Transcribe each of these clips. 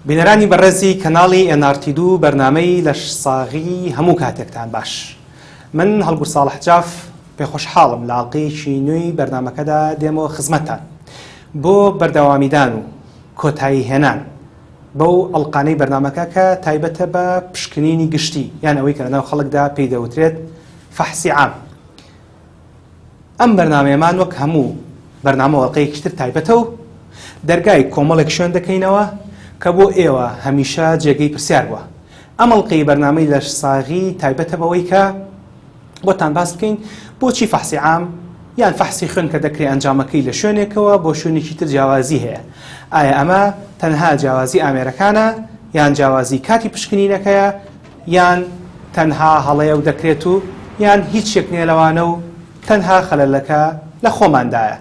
بینەرانی بەڕێزی کەناڵی NRT دوو بەرنامەی لەشساغی هەموو کاتێکتان باش من هەڵگور ساڵح جاف پێخۆشحاڵم لە ئەڵقەیەکی نوێی بەرنامەکەدا دێمەوە خزمەتتان بۆ بەردەوامیدان و کۆتایی هێنان بەو ئەڵقانەی بەرنامەکە کە تایبەتە بە پشکنینی گشتی یان ئەوەی کە لەناو خەڵکدا پێی دەوترێت فەحسی عام. ئەم بەرنامەیەمان وەک هەموو بەرنامە و ئەڵقەیەکی تر تایبەتە و دەرگای کۆمەڵێک شوێن دەکەینەوە کە بۆ ئێوە هەمیشە جێگەی پرسیار بووە. ئەم ئەڵقەی بەرنامەی لەشساغی تایبەتە بەوەی کە بۆتان باس بکەین بۆچی فەحسی عام یان فەحسی خوێن کە دەکرێ ئەنجامەکەی لە شوێنێکەوە بۆ شوێنێکی تر جیاوازی هەیە ئایا ئەمە تەنها جیاوازی ئامێرەکانە یان جیاوازی کاتی پشکنینەکەیە یان تەنها هەڵەیە و دەکرێت و یان هیچ شتێک نییە لەوانە و تەنها خەلەلەکە لە خۆماندایە؟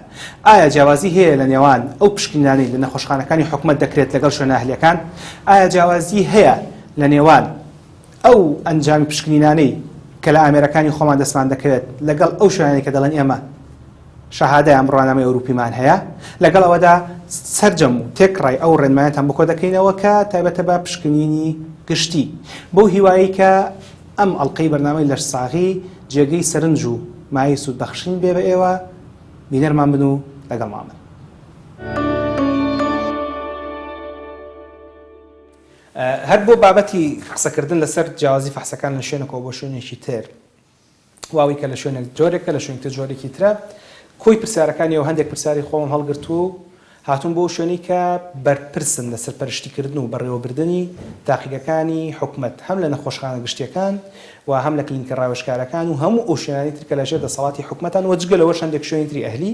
ئایا جیاوازی هەیە لە نێوان ئەو پشکنینانەی لە نەخۆشخانەکانی حکومەت دەکرێت لەگەڵ شوێنە ئەهلیەکان؟ ئایا جیاوازی هەیە لە نێوان ئەو ئەنجامی پشکنینانەی کە لە ئامێرەکانی خۆمان دەستمان دەکەوێت لەگەڵ ئەو شوێنانەی کە دەڵێن ئێمە شەهادە یان بڕوانامەی ئەوروپیمان هەیە، لەگەڵ ئەوەدا سەرجەم و تێکڕای ئەو ڕێنمایانتان بۆ کۆدەکەینەوە کە تایبەتە بە پشکنینی گشتی، بەو هیوایەی کە ئەم ئەڵقەی بەرنامەی لەشساغی جێگەی سەرنج و مایەی سوودبەخشین بێ بە ئێوە، بینەرمان بن و لەگەڵمان بن. هەر بۆ بابەتی قسەکردن لەسەر جیاوازی فەحسەکان لە شوێنێکەوە بۆ شوێنێکی تر، واوی کە لە شوێنێک جۆرێکە لە شوێنێکی تر جۆرێکی ترە کۆی پرسیارەکانی و هەندێک پرسیاری خۆمم هەڵگرتووە و هاتووم بۆ شوێنی کە بەرپرسن لە سەرپەرشتیکردن و بەڕێوەبردنی تاقیگەکانی حکومەت هەم لە نەخۆشخانە گشتیەکان و هەم لە کلینیکە ڕاوێژکارەکان و هەموو ئەو شوێنانی تر کە لەژێر دەسەڵاتی حکومەتان و جگە لەوەش هەندێک شوێنی تری ئەهلی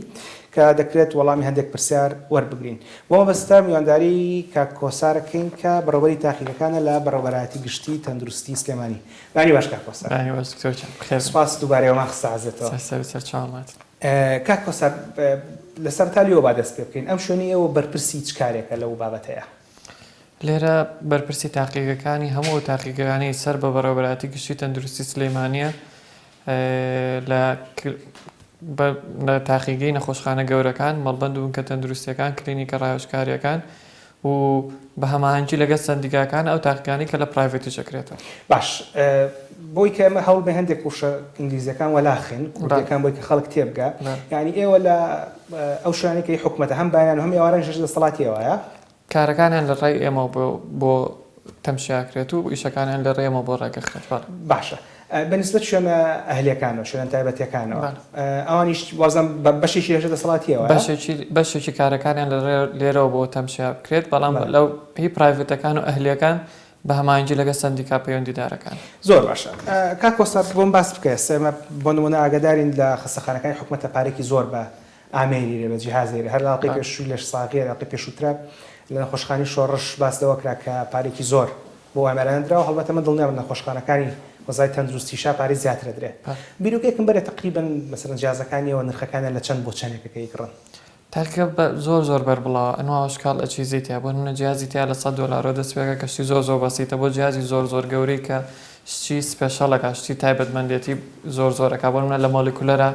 کە دەکرێت وەڵامی هەندێک پرسیار وەربگرین بۆ مەبەستە میوانداری کاک کۆسارەکەین کە بەڕێوەبەری تاقیگەکانە لە بەڕێوەبەرایەتی گشتی تەندروستی سلێمانی بەیانی باش کاک کۆسار. بەیانی باش دکتۆر گیان بەخێر بێن. سوپاس دووبارە ئێوەمان خستە عەزێتەوە. سەر سەر و سەر چاوم هاتن. کاک کۆسار لە سەرەتا لێوە با دەست پێ بکەین ئەم شوێنەی ئێوە بەرپرسی چ کارێکە لەو بابەتەیا؟ لێرە بەرپرسی تاقیگەکانی هەموو ئەو تاقیگەکانەی سەر بە بەڕێوەبەرایەتی گشتی تەندروستی سلێمانییە لە لە تاقیگەی نەخۆشخانە گەورەکان، مەڵبەند و بنکە تەندروستییەکان، کلینیکە ڕاوێژکارییەکان و بە هەماهەنگی لەگەڵ سەندیکاکان ئەو تاقیگانەی کە لە private یش ئەکرێتەوە. باش بۆی کە ئێمە هەوڵ بەین هەندێک وشە ئینگلیزیەکان وەلا خەین کوردیەکان بۆی کە خەڵک تێبگا یانی ئێوە لە ئەو شوێنانەی کە حکومەتە هەم بەیان و هەم ئێوارانیش لەژێر دەسەڵاتی ئێوەیە؟ کارەکانیان لە ڕێی ئێمەوە بۆ بۆ تەمشیا ئەکرێت و ئیشەکانیان لە ڕێی ئێمەوە بۆ ڕێکەخرێت بەڵێ. باشە بە نیسبەت شوێنە ئەهلیەکانەوە شوێنە تایبەتیەکانەوە ئەوانیش وازم بە بەشێکی لەژێر دەسەڵاتی ئێوەیە؟ بەشێکی بەشێکی کارەکانیان لە ڕێ لێرەوە بۆ تەمشیا بکرێت بەڵام لەو هی private ەکان و ئەهلیەکان بە هەماهەنگی لەگەڵ سەندیکا پەیوەندیدارەکان. زۆر باشە کاک کۆسار بۆم باس بکە ئێستا ئێمە بۆ نموونە ئاگادارین لە خەستەخانەکانی حکومەتە پارەیەکی زۆر بە ئامێری رێ بە جیهازێ رێ هەر لە ئەڵقەی پێشووی لەشساغی لە ئەڵقەی پێشووترە لە نەخۆشخانەی شۆڕش باس لەوە کرا کە پارەیەکی زۆر بۆ ئامێرانە دراوە هەڵبەتە من دڵنیام لە نەخۆشخانەکانی وەزای تەندروستیشا پارەی زیاتر ئەدرێ بیرۆکەیەکم بەرێ تەقریبەن مەسەلەن جیهازەکانیەوە نرخەکانیان لە چەند بۆ چەندێکە کە ئەیکڕن؟ تاقیگە بە زۆر زۆر بەربڵاوە ئەنوا ئەشکال ئەجهیزەی تیا بۆ نمونە جیهازی تیا لە سەد دۆلارەوە دەست پێکا کە شتی زۆر زۆر بەسیتە بۆ جیهازی زۆر زۆر گەورەی کە شتی special ئەکا شتی تایبەتمەندێتی زۆر زۆر ئەکا بۆ نمونە لە molecular ا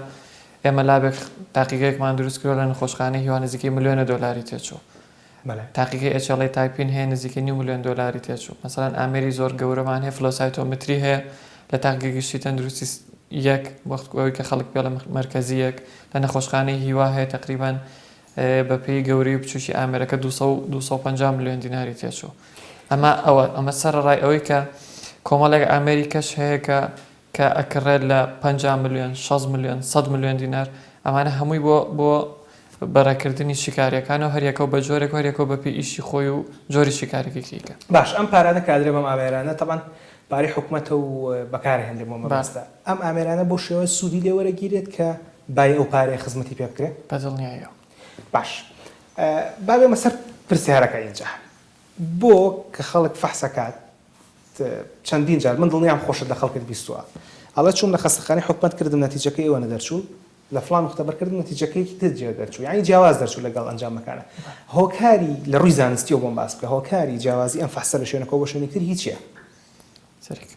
ئێمە lab ێک تاقیگەیەکمان دروست کردوە لە نەخۆشخانەی هیوا نزیکەی ملیۆنە دۆلاری تێچوو. تاقیگەی HLA typing هەیە نزیکەی نیو ملیۆن دۆلاری تێچوو. مەسەلەن ئامێری زۆر گەورەمان هەیە flow cytometry هەیە لە تاقیگەی گشتی تەندروستی یەک وەخت ئەوەی کە خەڵک پێڵێ مەرکەزی یەک لە نەخۆشخانەی هیوا هەیە تەقریبەن بە پێی گەورەی و بچووکی ئامێرەکە 250 ملیۆن دیناری تێچوو. ئەمە ئەوە ئەمە سەرەڕای ئەوەی کە کۆمەڵێک ئامێری کەش هەیە کە کە ئەکڕێت لە 50 ملیۆن، 60 ملیۆن، 100 ملیۆن دینار، ئەمانە هەمووی بۆ بۆ بەڕێکردنی شیکاریەکانە و هەریەکەو بە جۆرێک و هەریەکەو بە پێی ئیشی خۆی و جۆری شیکاریەکەی کە ئەیکا. باش ئەم پارانە کە ئەدرێ بەم ئامێرانە تەبعەن پارەی حکومەتە و بەکارئەهێنرێ بۆ مەبەستە ئەم ئامێرانە بەو شێوەیە سوودی لێ وەرەگیرێت کە بای ئەو پارەیە خزمەتی پێ بکرێ؟ بە دڵنیاییەوە. باش با بێمە سەر پرسیارەکە ئینجا بۆ کە خەڵک فەحس ئەکات چەندین جار من دڵنیام خۆشت لە خەڵکت بیستووە ئەڵێ چووم لە خەستەخانەی حکومەت کردم نەتیجەکەی ئێوە نەدەرچوو لە فڵان مختبر کردم نەتیجەکەیەکی تر جێ دەرچوو یانی جیاواز دەرچوو لەگەڵ ئەنجامەکانە هۆکاری لە ڕووی زانستیەوە بۆم باس بکە هۆکاری جیاوازی ئەم فەحسە لە شوێنەکەوە بۆ شوێنی تر هیچیە؟ سەرک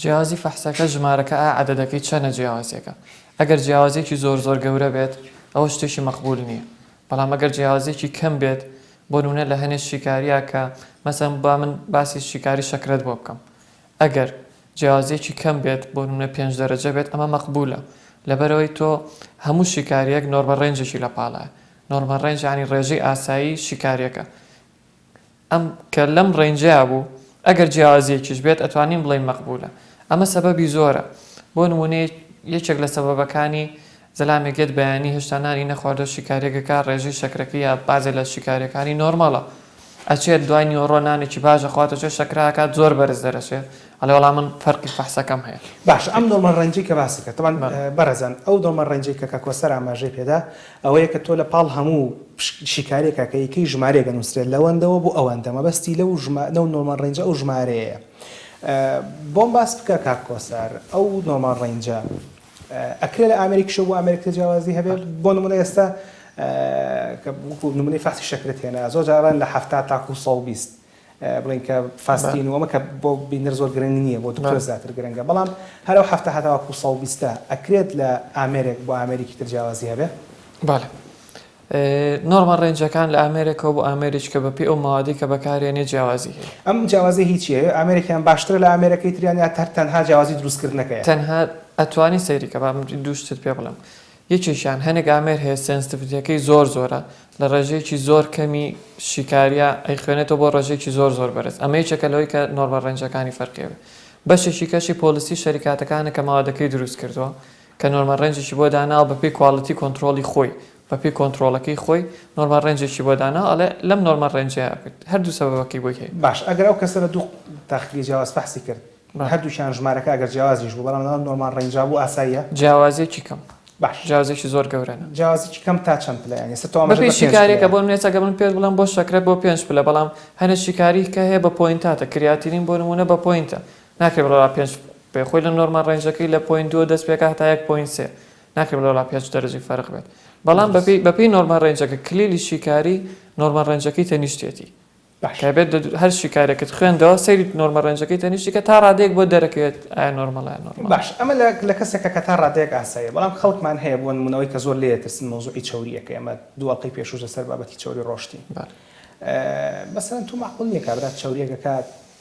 جیاوازی فەحسەکە ژمارەکە ئا عەدەدەکەی چەنە جیاوازیەکە ئەگەر جیاوازیەکی زۆر زۆر گەورە بێت ئەوە شتێکی مەقبول نییە. بەڵام ئەگەر جیاوازیەکی کەم بێت بۆ نمونە لە هەنێ شیکاریا کە مەسەن با من باسی شیکاری شەکرەت بۆ بکەم ئەگەر جیاوازیەکی کەم بێت بۆ نمونە پێنج دەرەجە بێت ئەمە مەقبولە لەبەرئەوەی تۆ هەموو شیکاریەک normal range ێکی لە پاڵایە normal range یانی ڕێژەی ئاسایی شیکاریەکە ئەم کە لەم range ەیا بوو ئەگەر جیاوازیەکیش بێت ئەتوانین بڵێین مەقبولە ئەمە سەبەبی زۆرە بۆ نمونە یەکێک لە سەبەبەکانی زەلامێک یەت بەیانی هێشتا نانی نەخواردوە شیکاریەک ئەکا ڕێژەی شەکرەکەی یا بازێ لە شیکاریەکانی نۆرمەڵە ئەچێت دوای نیوەڕۆ نانێکی باش ئەخوات ئەچێت شەکرە ئەکات زۆر بەرز دەرەچێ ئەڵێ وەڵا من فەرقی فەحسەکەم هەیە. باشە ئەم normal range ەی کە باست کرد تەبعەن بەڕێزان ئەو normal range ەی کە کاک کۆسەر ئاماژەی پێدا ئەوەیە کە تۆ لە پاڵ هەموو شیکاریەکا کە یەکەی ژمارەیەک ئەنوسرێت لەوەندەوە بۆ ئەوەندە مەبەستی لەو لەو normal range ە ئەو ژمارەیەیە بۆم باس بکە کاک کۆسار ئەو normal range ە ئەکرێ لە ئامێرێکیشەوە بۆ ئامێرێک تر جیاوازی هەبێت بۆ نمونە ئێستا کە وەکو نمونەی فەحسی شەکرت هێنا زۆر جاران لە 70 تاکو 120 بڵێن کە fasting و ئەمە کە بۆ بینەر زۆر گرنگ نییە بۆ دکتۆر زیاتر گرنگە بەڵام هەر ئەو حەفتا هەتاوەکو 120 ئەکرێت لە ئامێرێک بۆ ئامێرێکی تر جیاوازی هەبێ؟ بەڵێ normal range ەکان لە ئامێرێکەوە بۆ ئامێرێکی کە بەپێی ئەو مەوادەی کە بەکارێنێ جیاوازی هەیە. ئەم جیاوازیە هی چیە؟ ئامێرێکیان باشترە لە ئامێرەکەی تریان یا هەر تەنها جیاوازی دروستکردنەکەیە؟ تەنها ئەتوانی سەیری کە با من دوو شتت پێ بڵێم یەکێکیان هەنێک ئامێر هەیە sensitivity ەکەی زۆر زۆرە لە ڕێژەیەکی زۆر کەمی شیکاریە ئەیخوێنێتەوە بۆ ڕێژەیەکی زۆر زۆر بەرز ئەمە یەکێکە لەوەی کە normal range ەکانی فەرقی هەبێ بەشێکی کەشی policy شەریکاتەکانە کە مەوادەکەی دروست کردووە کە normal range ێکی بۆ داناوە بەپێی quality control ی خۆی بەپێی کۆنتڕۆڵەکەی خۆی normal range ێکی بۆ داناوە ئەڵێ لەم normal range ەیا بێت هەردوو سەبەبەکەی بۆی هەیە. باش ئەگەر ئەو کەسە لە دوو تاقیگەی جیاواز فەحسی کرد هەردووکیان ژمارەکە ئەگەر جیاوازیش بوو بەڵام لەناو normal range ا بوو ئاساییە؟ جیاوازیەکی کەم. باش. جیاوازیەکی زۆر گەورە نا. جیاوازیەکی کەم تا چەند پلە یانی ئێستا تۆ ئاماژەت بەپێی بە پێنج شیکاریەکە پلەیە. بۆ نمونە ئێستا گەر من پێت بڵێم بۆ شەکرە بۆ پێنج پلە بەڵام هەنێ شیکاری کە هەیە بە point اتە creatinine بۆ نمونە بە point ە ناکرێ بڵێ وەڵا پێنج پێ خۆی لە normal range ەکەی لە point دووە دەست پێکا هەتا یەک point سێ ناکرێ بڵێ وەڵا پێنج دەرەجەی فەرق بێت بەڵام بەپێی بەپێی normal range ەکە کلیلی شیکاری normal range ەکەی تەنیشتێتی کە بێت هەر شیکارێکت خوێندەوە سەیری normal range ەکەی تەنیشتی کە تا ڕادەیەک بۆ دەرەکەوێت ئایا نۆرماڵە یان نۆرماڵ باش ئەمە لە کەسێکە کە تا ڕادەیەک ئاساییە بەڵام خەڵکمان هەیە بۆ نمونەوەی کە زۆر لێ ترسن مەوزوعی چەوریەکە ئێمە دوو ئەڵقەی پێشووش لەسەر بابەتی چەوری ڕۆشتین مەسەلەن تۆ مەعقول نییە کابرا چەوریەکەکە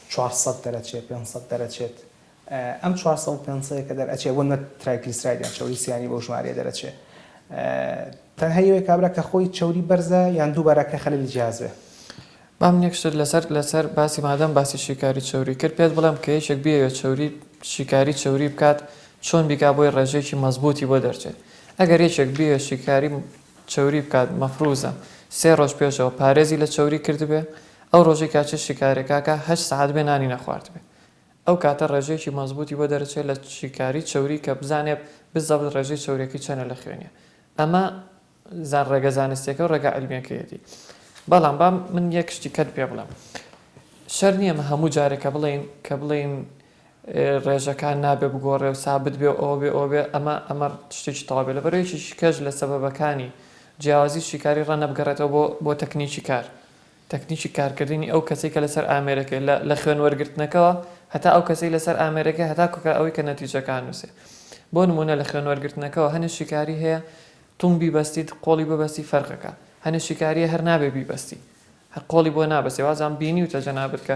400 دەرەچێت 500 دەرەچێت ئەم 400 و 500 کە دەرئەچێ بۆ نمونە triglyceride یان چەوری سیانی بەو ژمارەیە دەرەچێ تەنها یەوێ کابرا کە خۆی چەوری بەرزە یان دووبارە کە خەلەلی جیهاز بێ؟ با من یەک شت لەسەر لەسەر باسی مادەم باسی شیکاری چەوری کرد پێت بڵێم کە یەکێک بیەوێت چەوری شیکاری چەوری بکات چۆن بیکا بۆی ڕێژەیەکی مەزبووتی بۆ دەرچێت ئەگەر یەکێک بیەوێت شیکاری چەوری بکات مەفروزە سێ ڕۆژ پێشەوە پارێزی لە چەوری کردبێ ئەو ڕۆژەی کە ئەچێت شیکارەکە هەشت سەعات بێ نانی نەخواردبێ ئەو کاتە ڕێژەیەکی مەزبووتی بۆ دەرەچێت لە شیکاری چەوری کە بزانێ بزەبت ڕێژەی چەوریەکەی چەنە لە خوێنیا ئەمە زان ڕێگە زانستیەکە و ڕێگە عیلمیەکەیەتی بەڵام با من یەک شتی کەت پێ بڵێم شەر نییە مە هەموو جارێک کە بڵێین کە بڵێین ڕێژەکان نابێ بگۆڕێ و سابت بێ و ئەوە بێ ئەوە بێ ئەمە ئەمە شتێکی تەواو بێ لەبەر یەکێکی کەش لە سەبەبەکانی جیاوازی شیکاری ڕەنە بگەڕێتەوە بۆ بۆ تەکنیکی کار تەکنیکی کارکردنی ئەو کەسەی کە لەسەر ئامێرەکەی لە لە خوێن وەرگرتنەکەوە هەتا ئەو کەسەی لەسەر ئامێرەکەی هەتاکو کە ئەوەی کە نەتیجەکە ئەنووسێ بۆ نموونە لە خوێن وەرگرتنەکەوە هەنێ شیکاری هەیە تونگ بیبەستیت قۆڵی ببەستی فەرقەکە هەنێ شیکاریە هەر نابێ بیبەستی هەر قۆڵی بۆ نابەستی وازان بینیوتە جەنابت کە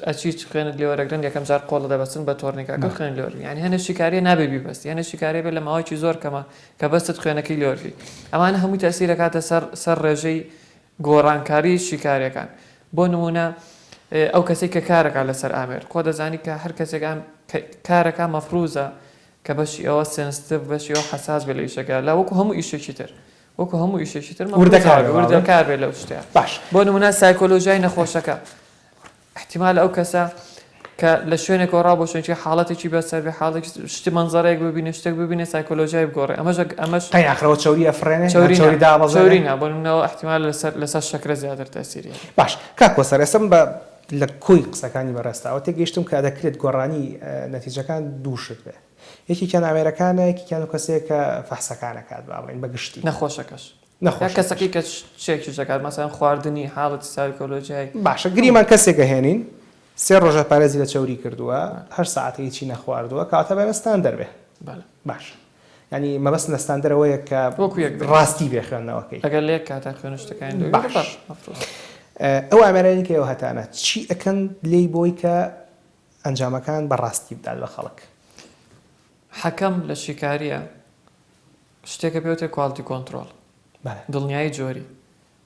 ئەچیت خوێنت لێ وەرەگرن یەکەم جار قۆڵە دەبەستن بە تۆرنیکاکە خوێن لێ وەرگرن یانی هەنێ شیکاریە نابێ بیبەستی هەنێ شیکاریە بێ لە ماوەیەکی زۆر کەمە کە بەستت خوێنەکەی لێ وەرگری ئەمانە هەمووی تەئسیر ئەکاتە سەر سەر ڕێژەی گۆڕانکاری شیکاریەکان بۆ نمونە ئەو کەسەی کە کارەکا لەسەر ئامێر خۆ دەزانی کە هەر کەسێک کارەکا مەفروزە کە بەشی ئەوە sensitive بەشی ئەوە حەساس بێ لە ئیشەکە لە وەکو هەموو ئیشێکی تر وەکو هەموو ئیشێکی تر وردەکار بێ لەو شتەیە باش بۆ نمونە سایکۆلۆژیای نەخۆشەکە احتیمالە ئەو کەسە کە لە شوێنێکەوە ڕا بۆ شوێنێکی حاڵەتێکی بەسەر بێ حاڵێکی شتی مەنزەرەیەک ببینێ شتێک ببینێ سایکۆلۆژیای بگۆڕێ ئەمەش ئەمەش قەی ئاخرەوە چەوری ئەفڕێنێ چەوری چەوری دابەزێنێ چەوری نا بۆ نمونەوە احتیمالە لەسەر لەسەر شەکرە زیاتر تەئسیری هەبێ. باش کاک کۆسەر ئێستا من بە لە کۆی قسەکانی بەڕێزتا ئەوە تێگەیشتم کە دەکرێت گۆڕانی نەتیجەکان دوو شت بێ یەکێکیان ئامێرەکانە یەکێکیان ئەو کەسەیە کە فەحسەکان ئەکات با بڵێین بە گشتی. نەخۆشەکەش. نەخۆشەکەش. یا کەسەکەی کە چێکیش دەکات مەسەلەن خواردنی حاڵەتی سایکۆلۆژیای. باشە گریمان کەسێک ئەهێنین سێ ڕۆژە پارێزی لە چەوری کردووە هەشت سەعاتە هیچی نەخواردووە کەواتە بەمە ستاندەر بێ. بەلێ. باشە. یانی مەبەستم لە ستاندەر ئەوەیە کە وەکو یەک بێت. ڕاستی بێ خوێندنەوەکەی. ئەگەر لە یەک کاتا خوێن و شتەکانی دەوری باش. بەڵێ مەفروزە. ئەو ئامێرانەی کە ئێوە هەتانە چی ئەکەن لێی بۆی کە ئەنجامەکان بە ڕاستی بدات بە خەڵک؟ حەکەم لە شیکارییە شتێکە پێ وترێ quality control بەڵێ. دڵنیایی جۆری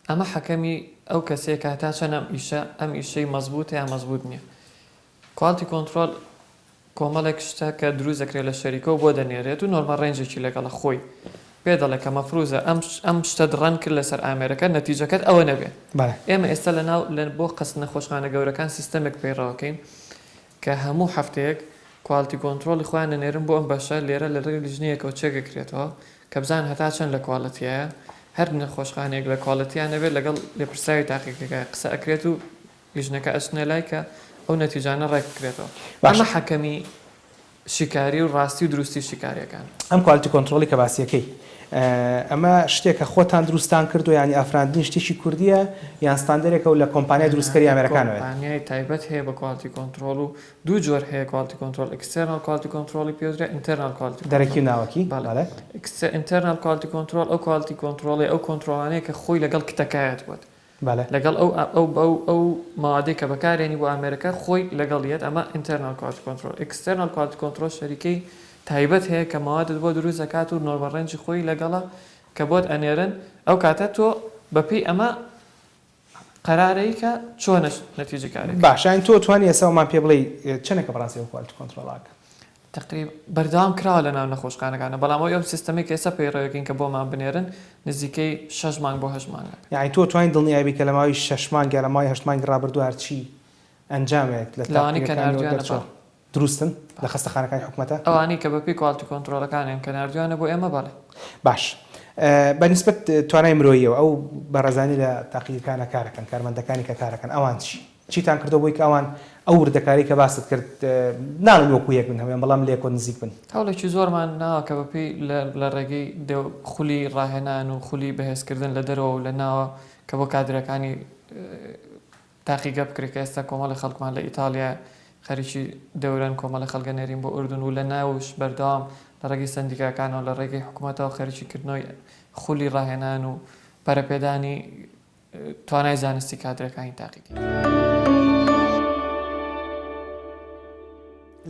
ئەمە حەکەمی ئەو کەسەیە کە هەتا چەند ئەم ئیشە ئەم ئیشەی مەزبووتە یا مەزبووت نییە quality control کۆمەڵێک شتە کە دروست دەکرێت لە شەریکەوە بۆ دەنێرێت و normal range ێکی لەگەڵە خۆی پێ دەڵێ کە مەفروزە ئەم ئەم شتەت run کرد لەسەر ئامێرەکە نەتیجەکەت ئەوە نەبێ بەڵێ. ئێمە ئێستا لە ناو لە بۆ قەست نەخۆشخانە گەورەکان سیستەمێک پەیڕەوەکەین کە هەموو هەفتەیەک quality control ی خۆیان دەنێرن بۆ ئەم بەشە لێرە لە ڕێی لیژنەیەکەوە check ئەکرێتەوە کە بزانن هەتا چەند لە quality یایە هەر نەخۆشخانەیەک لە quality یا نەبێت لەگەڵ لێپرسراوی تاقیگەکە قسە ئەکرێت و لیژنەکە ئەچنە لای کە ئەو نەتیجانە ڕێک بکرێتەوە. باشە. ئەمە حەکەمی شیکاری و ڕاستی و دروستی شیکاریەکانە. ئەم quality control ی کە باسیەکەی ئەمە شتێکە خۆتان دروستان کردوە یانی ئافراندنی شتێکی کوردیە یان ستاندەرێکە و لە کۆمپانیای دروستکەری ئامێرەکانەوەیە؟ کۆمپانیای تایبەت هەیە بە quality control و دوو جۆر هەیە quality control external quality control ی پێ وترێ internal quality control. دەرەکی و ناوەکی بەڵێ. بەڵێ. internal quality control ئەو quality control ەی ئەو کۆنترۆڵانەیە کە خۆی لەگەڵ kit ەکایەت بۆت. بەڵێ. لەگەڵ ئەو ئەو ئەو ئەو مەوادەی کە بەکارێنی بۆ ئامێرەکە خۆی لەگەڵ یەت ئەمە internal quality control external quality control شەریکەی تایبەت هەیە کە مەوادت بۆ دروست دەکات و normal range ی خۆی لەگەڵە کە بۆت ئەنێرن ئەو کاتە تۆ بەپێی ئەمە قەرارەی کە چۆنە نەتیجەی کارەکەی. باشە یانی تۆ توانی ئێستا ئەومان پێ بڵێی چەنێکە بەڕاستی ئەو quality control ە ئەکەن؟ تەقریب بەردەوام کراوە لە ناو نەخۆشخانەکانە بەڵام ئەوی ئەو سیستەمەی کە ئێستا پەیڕەوەکەین کە بۆمان بنێرن نزیکەی شەش مانگ بۆ هەشت مانگە. یانی تۆ توانی دڵنیای بی کە لە ماوەی شەش مانگ یا لە ماوەی هەشت مانگی ڕابردوو هەرچی ئەنجامێک لە لەوانەی کە تاقیگەکانیەوە ناردویانە دەرچووە بەڵێ. دروستن لە خەستەخانەکانی حکومەتە؟ ئەوانەی کە بەپێی quality control ەکانیان کە ناردویانە بۆ ئێمە بەڵێ. باش بە نیسبەت توانای مرۆییەوە ئەو بەڕێزانەی لە تاقیگەکانە کارەکەن کارمەندەکانی کە کارەکەن ئەوان چی؟ چیتان کردوە بۆی کە ئەوان ئەو وردەکاری کە باست کرد ناڵێم وەکو یەک بن هەموویان بەڵام لەیەکەوە نزیک بن؟ هەوڵێکی زۆرمان ناوە کە بەپێی لە ڕێگەی خولی ڕاهێنان و خولی بەهێزکردن لە دەرەوە و لە ناوە کە بۆ کادرەکانی تاقیگە بکرێت کە ئێستا کۆمەڵی خەڵکمان لە ئیتاڵیا خەریکی دەورەن کۆمەڵی خەڵک ئەنێرین بۆ ئوردن و لە ناوش بەردەوام لە ڕێگەی سەندیکاکانەوە لە ڕێگەی حکومەتەوە خەریکی کردنەوەی خولی ڕاهێنان و پەرەپێدانی توانای زانستی کادرەکانی تاقیگەی.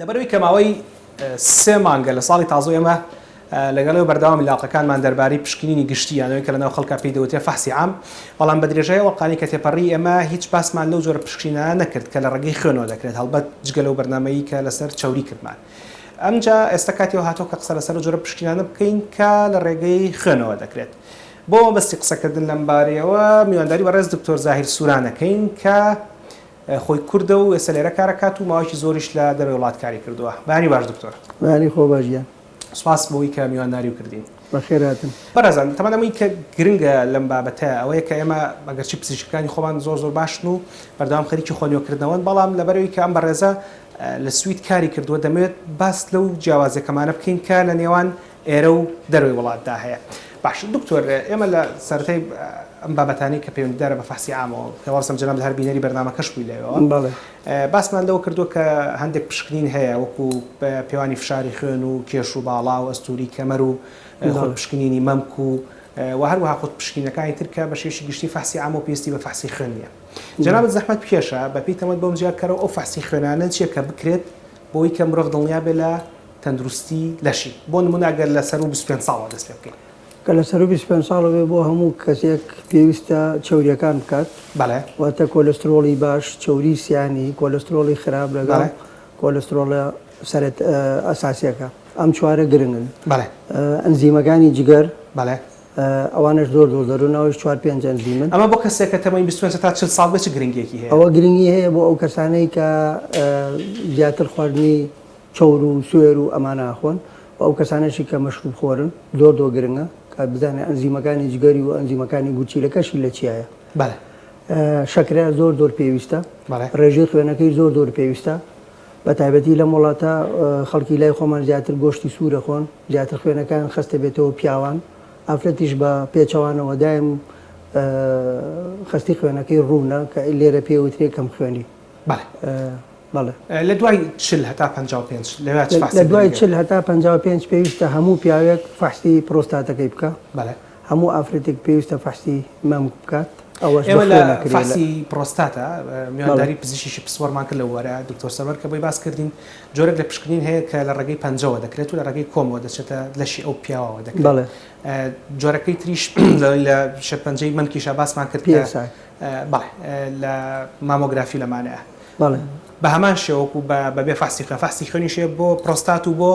لەبەرئەوەی کە ماوەی سێ مانگە لە ساڵی تازەوە ئێمە لەگەڵ ئێوە بەردەوامی لاقەکانمان دەربارەی پشکنینی گشتی یان ئەوەی کە لەناو خەڵکا پێی دەوترێ فەحسی عام، بەڵام بە درێژای ئەو ئەڵقانەی کە تێپەڕی ئێمە هیچ باسمان لەو جۆرە پشکنینانە نەکرد کە لە ڕێگەی خوێنەوە دەکرێت هەڵبەت جگە لەو بەرنامەی کە لەسەر چەوری کردمان. ئەمجا ئێستا کاتی ئەوە هاتووە کە قسە لەسەر ئەو جۆرە پشکنینانە بکەین کە لە ڕێگەی خوێنەوە دەکرێت. بۆ مەبەستی قسەکردن لەم بارەیەوە میوانداری بەڕێز دکتۆر زاهیر سوران ئەکەین کە خۆی کوردە و ئێستا لێرە کارەکات و ماوەیەکی زۆریش لە دەرەوەی وڵات کاری کردووە. بەیانی باش دکتۆر. بەیانی خۆ باش گیان. سوپاس بۆی کە میوانداریو کردین. بەخێر هاتن. بەڕێزان تەبعەن ئەمەی کە گرنگە لەم بابەتە ئەوەیە کە ئێمە ئەگەرچی پزیشکەکانی خۆمان زۆر زۆر باشن و بەردەوام خەریکی خۆنوێکردنەوەن بەڵام لەبەرئەوەی کە ئەم بەڕێزە لە سوید کاری کردووە دەمەوێت باس لەو جیاوازیەکەمانە بکەین کە لە نێوان ئێرە و دەرەوەی وڵاتدا هەیە. باشە دکتۆر ئێمە لە سەرەتای ئەم بابەتانەی کە پەیوەندیدارە بە فەحسی عامەوە کە وابزانم جەنابت هەر بینەری بەرنامەکەش بووی لەوێوە بەڵێ. باسمان لەوە کردووە کە هەندێک پشکنین هەیە وەکو پێوانی فشاری خوێن و کێش و باڵا و ئەستووری کەمەر و خود پشکنینی مەمک و و هەروەها خود پشکنینەکانی تر کە بە شێوەیەکی گشتی فەحسی عامە و پێویستی بە فەحسی خوێن نییە. جەنابت زەحمەت بکێشە بە پێی تەمەن بۆم جیا کەرەوە ئەو فەحسی خوێنانە چییە کە بکرێت بۆی کە مرۆڤ دڵنیا بێت لە تەندروستی لەشی بۆ نمونە ئەگەر لە سەروو 25 ساڵەوە دەست پێ بکەین. کە لە سەروو 25 ساڵەوە بێ بۆ هەموو کەسێک پێویستە چەوریەکان بکات بەڵێ. واتە کۆلسترۆڵی باش چەوری سیانی کۆلسترۆڵی خراپ لەگەڵ بەڵێ. کۆلسترۆڵە سەرەت ئەساسیەکە ئەم چوارە گرنگن. بەڵێ. ئەنزیمەکانی جگەر. بەڵێ. ئەوانەش زۆر زۆر زەرورن ئەوەش چوار پێنج ئەنزیمن. ئەمە بۆ کەسێک کە تەمەنی 25 هەتا 40 ساڵ بێت چ گرنگیەکی هەیە؟ ئەوە گرنگی هەیە بۆ ئەو کەسانەی کە زیاتر خواردنی چەور و سوێر و ئەمانە ئەخۆن و ئەو کەسانەشی کە مەشروب خۆرن زۆر زۆر گرنگە کە بزانێت ئەنزیمەکانی جگەری و ئەنزیمەکانی گورچیلەکەشی لە چیایە. بەڵێ. شەکرە زۆر زۆر پێویستە. بەڵێ. ڕێژەی خوێنەکەی زۆر زۆر پێویستە. بە تایبەتی لەم وڵاتە خەڵکی لای خۆمان زیاتر گۆشتی سوور ئەخۆن زیاتر خوێنەکەیان خەستە بێتەوە پیاوان ئافرەتیش بە پێچەوانەوە دایم خەستی خوێنەکەی ڕوونە کە لێرە پێ وترێ کەم خوێنی. بەڵێ. بەڵێ. لە دوای 40 هەتا 55 لەوێ چ فەحسێک لە دوای دەکرێت؟ 40 هەتا 55 پێویستە هەموو پیاوێک فەحسی پرۆستاتەکەی بکا. بەڵێ. هەموو ئافرەتێک پێویستە فەحسی مەمک بکات ئەوەش بە ئێمە لە خوێن ئەکرێ لە. فەحسی پرۆستاتە بەڵێ. میوانداری پزیشکێکی پسپۆرمان کرد لەو بوارە دکتۆر سەروەر کە بۆی باس کردین جۆرێک لە پشکنین هەیە کە لە ڕێگەی پەنجەوە دەکرێت و لە ڕێگەی کۆمەوە دەچێتە لەشی ئەو پیاوەوە دەکرێت. بەڵێ. جۆرەکەی تریش لە شێرپەنجەی مەمکیشا باسمان کرد کە PSI. بەڵێ لە مامۆگرافی لەمانەیە. بەڵێ. بە هەمان شێوە وەکو بە بەبێ فەحسی خوێن، فەحسی خوێنیش هەیە بۆ پرۆستات و بۆ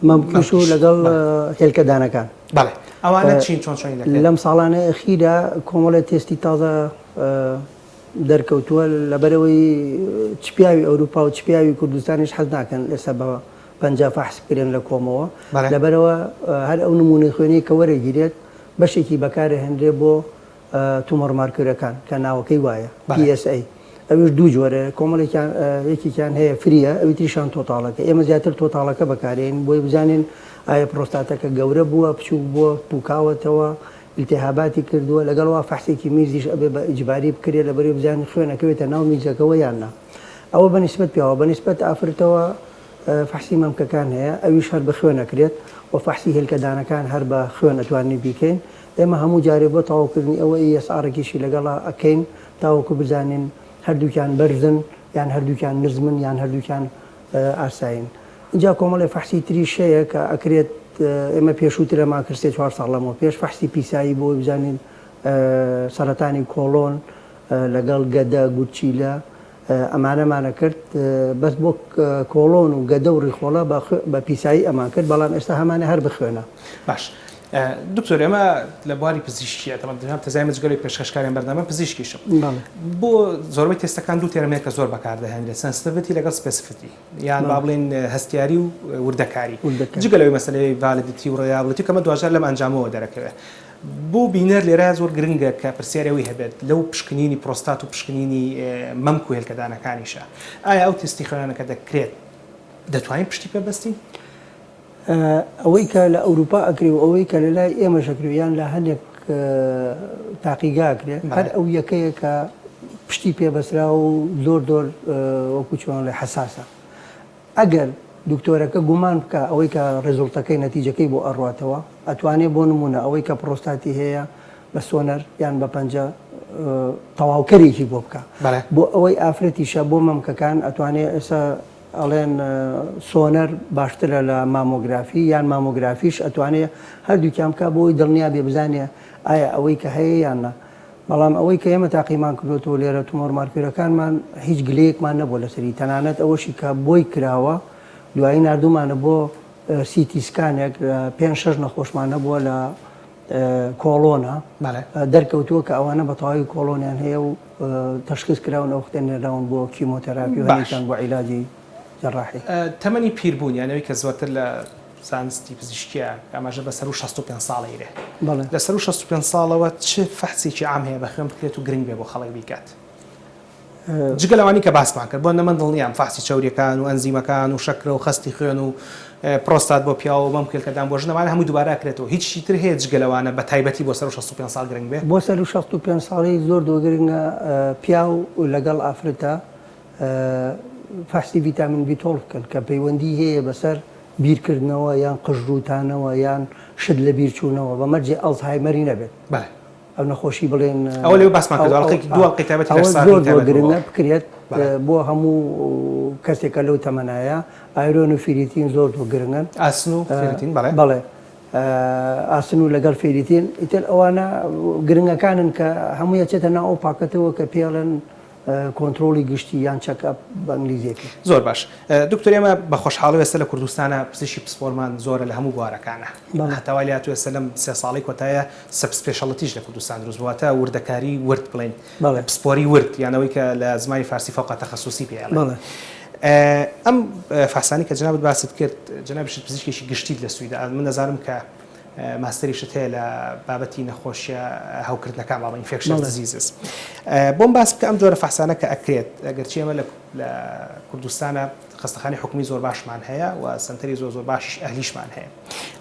مەمکیش و مەمکیش. لەگەڵ بەڵێ. هێلکەدانەکان. بەڵێ. ئەوانە چین چۆن چۆنی دەکرێت؟ لەم ساڵانەی ئەخیرا کۆمەڵێ تێستی تازە دەرکەوتووە، لەبەرئەوەی چ پیاوی ئەوروپا و چ پیاوی کوردستانیش حەز ناکەن ئێستا بە پەنجا فەحس بکرێن لە کۆمەوە، لەبەرئەوە هەر ئەو نموونەی خوێنەی کە وەرەگیرێت بەشێکی بەکارئەهێنرێ بۆ tumor marker ەکان کە ناوەکەی وایە، PSA، ئەویش دوو جۆرە، کۆمەڵێکیان یەکێکیان هەیە free ە ئەوی تریشان total ەکە، ئێمە زیاتر total ەکە بەکارێین بۆی بزانین ئایا پرۆستاتەکە گەورە بووە، بچووک بووە، پوکاوەتەوە، ئیلتیهاباتی کردووە، لەگەڵ وا فەحسێکی میزیش ئەبێ بە ئیجباری بکرێ لەبەرئەوەی بزانین خوێن ئەکەوێتە ناو میزەکەوە یان نا. ئەوە بە نیسبەت پیاوە، بە نیسبەت ئافرەتەوە فەحسی مەمکەکان هەیە ئەویش هەر بە خوێن ئەکرێت و فەحسی هێلکەدانەکان هەر بە خوێن ئەتوانین بیکەین. ئێمە هەموو جارێ بۆ تەواوکردنی ئەوە ESR ێکیشی لەگەڵا ئەکەین تاوەکو بزانین هەردووکیان بەرزن یان هەردووکیان نزمن یان هەردووکیان ئاسایین. ئینجا کۆمەڵێ فەحسی تریش هەیە کە ئەکرێت ئێمە پێشووتر ئەمان کرد سێ چوار ساڵ لەمەوە پێش فەحسی پیسایی بۆ بزانین سەرەتانی کۆڵۆن لەگەڵ گەدە، گورچیلە ئەمانەمان ئەکرد بەس بۆ کۆڵۆن و گەدە و ڕیخۆڵە بە پیسایی ئەمان کرد بەڵام ئێستا هەمانە هەر بخوێنە. باش دکتۆر ئێمە لە بواری پزیشکیە تەبعەن دنیا تەزای من جگە لەوەی پێشکەشکاری ئەم بەرنامەم پزیشکیشم بۆ زۆربەی تێستەکان دوو term هەیە کە زۆر بەکاردەهێنرێت sensitivity لەگەڵ specificity یان با بڵێین هەستیاری و وردەکاری جگە لەوەی مەسەلەی validity و reliability کەمە دواجار لەم ئەنجامەوە دەرەکەوێت بۆ بینەر لێرە زۆر گرنگە کە پرسیاری ئەوەی هەبێت لەو پشکنینی پرۆستات و پشکنینی مەمک و هێلکەدانەکانیشە ئایا ئەو تێستی خوێنانە کە دەکرێت دەتوانین پشتی پێ بەستین؟ ئەوەی کە لە ئەوروپا ئەکرێ و ئەوەی کە لە لای ئێمەش ئەکرێ یان لە هەندێک تاقیگا ئەکرێ هەر ئەو یەکەیە کە پشتی پێ بەسراوە و زۆر زۆر وەکو چۆن ئەڵێ حەساسە. ئەگەر دکتۆرەکە گومان بکا ئەوەی کە result ەکەی نەتیجەکەی بۆ ئەڕواتەوە ئەتوانێ بۆ نمونە ئەوەی کە پرۆستاتی هەیە بە سۆنەر یان بە پەنجە تەواوکەرێکی بۆ بکا بۆ ئەوەی ئافرەتیشە بۆ مەمکەکان ئەتوانێ ئێستا ئەڵێن سۆنەر باشترە لە مامۆگرافی یان مامۆگرافیش ئەتوانێ هەردووکیان بکا بۆ ئەوەی دڵنیا بێ بزانێ ئایا ئەوەی کە هەیە یان نا. بەڵام ئەوەی کە ئێمە تاقیمان کردۆتەوە لێرە tumor marker ەکانمان هیچ گلەیەکمان نەبووە لەسەری تەنانەت ئەوەشی کە بۆی کراوە دوایی ناردوومانە بۆ CT scan ێک پێنج شەش نەخۆشمان هەبووە لە کۆڵۆنە دەرکەوتووە کە ئەوانە بە تەواوی کۆڵۆنیان هەیە و تەشخیص کراون ئەو وەختە نێراون بۆ کیمۆتەراپی و هەندێکیان بۆ عیلاجی جەراحی. تەمەنی پیربوون یان ئەوەی کە زۆرتر لە زانستی پزیشکیە ئاماژە بە سەروو 65 ساڵە ئیرێ. بەڵێ. لە سەروو 65 ساڵەوە چ فەحسێکی عام هەیە بە خوێن بکرێت و گرنگ بێ بۆ خەڵک بیکات؟ جگە لەوانەی کە باسمان کرد بۆ نە من دڵنیام فەحسی چەوریەکان و ئەنزیمەکان و شەکرە و خەستی خوێن و پرۆستات بۆ پیاو و مەمکێلکەدان بۆ ژن ئەمانە هەمووی دووبارە ئەکرێتەوە هیچ شتی تر هەیە جگە لەوانە بە تایبەتی بۆ سەروو 65 ساڵ گرنگ بێ؟ بۆ سەروو 65 ساڵی زۆر زۆر گرنگە پیاو لەگەڵ ئافرەتە فەحسی ڤیتامین B twelve بکەن کە پەیوەندی هەیە بەسەر بیرکردنەوە یان قژڕووتانەوە یان شت لە بیرچوونەوە بە مەرجێ ئەڵزهایمەری نەبێت. بەڵێ. ئەو نەخۆشی بڵێن ئەوە لەوێ باسمان کردووە ئەڵقەیەکی دوو ئەڵقەی تایبەتی ئەوە لەشساغی زۆر زۆر تایبەت بوو گرنگە بکرێت بەڵێ. بۆ هەموو کەسێک کە لەو تەمەنایە iron و فیریتین زۆر زۆر گرنگن. ئاسن و فیریتین بەڵێ. بەڵێ ئاسن و لەگەڵ فیریتین ئیتر ئەوانە گرنگەکانن کە هەمووی ئەچێتە ناو ئەو پاکەتەوە کە پێڵێن کۆنترۆڵی گشتی یان check up بە ئینگلیزیەکەی. زۆر باش دکتۆر ئێمە بە خۆشحاڵی ئێستا لە کوردستانا پزیشکی پسپۆرمان زۆرە لە هەموو بوارەکانا هەتا وای لێهاتوو ئێستا لەم سێ ساڵەی کۆتایە sub specialty ش لە کوردستان دروست بوو واتە وردەکاری ورد بڵێین پسپۆری ورد یان ئەوەی کە لە زمانی فارسی فوق تخصصی پێ ئەڵێن ئەم فەحسانەی کە جەنابت باست کرد جەنابیشت پزیشکێکی گشتیت لە سویدە من دەزانم کە ماستەریشت هەیە لە بابەتی نەخۆشیە هەوکردنەکان باڵ infectious diseases بۆم باس بکە ئەم جۆرە فەحسانە کە ئەکرێت ئەگەرچی ئێمە لە کوردستانە خەستەخانی حکومی زۆر باشمان هەیە و سنتەری زۆر زۆر باشیش ئەهلیشمان هەیە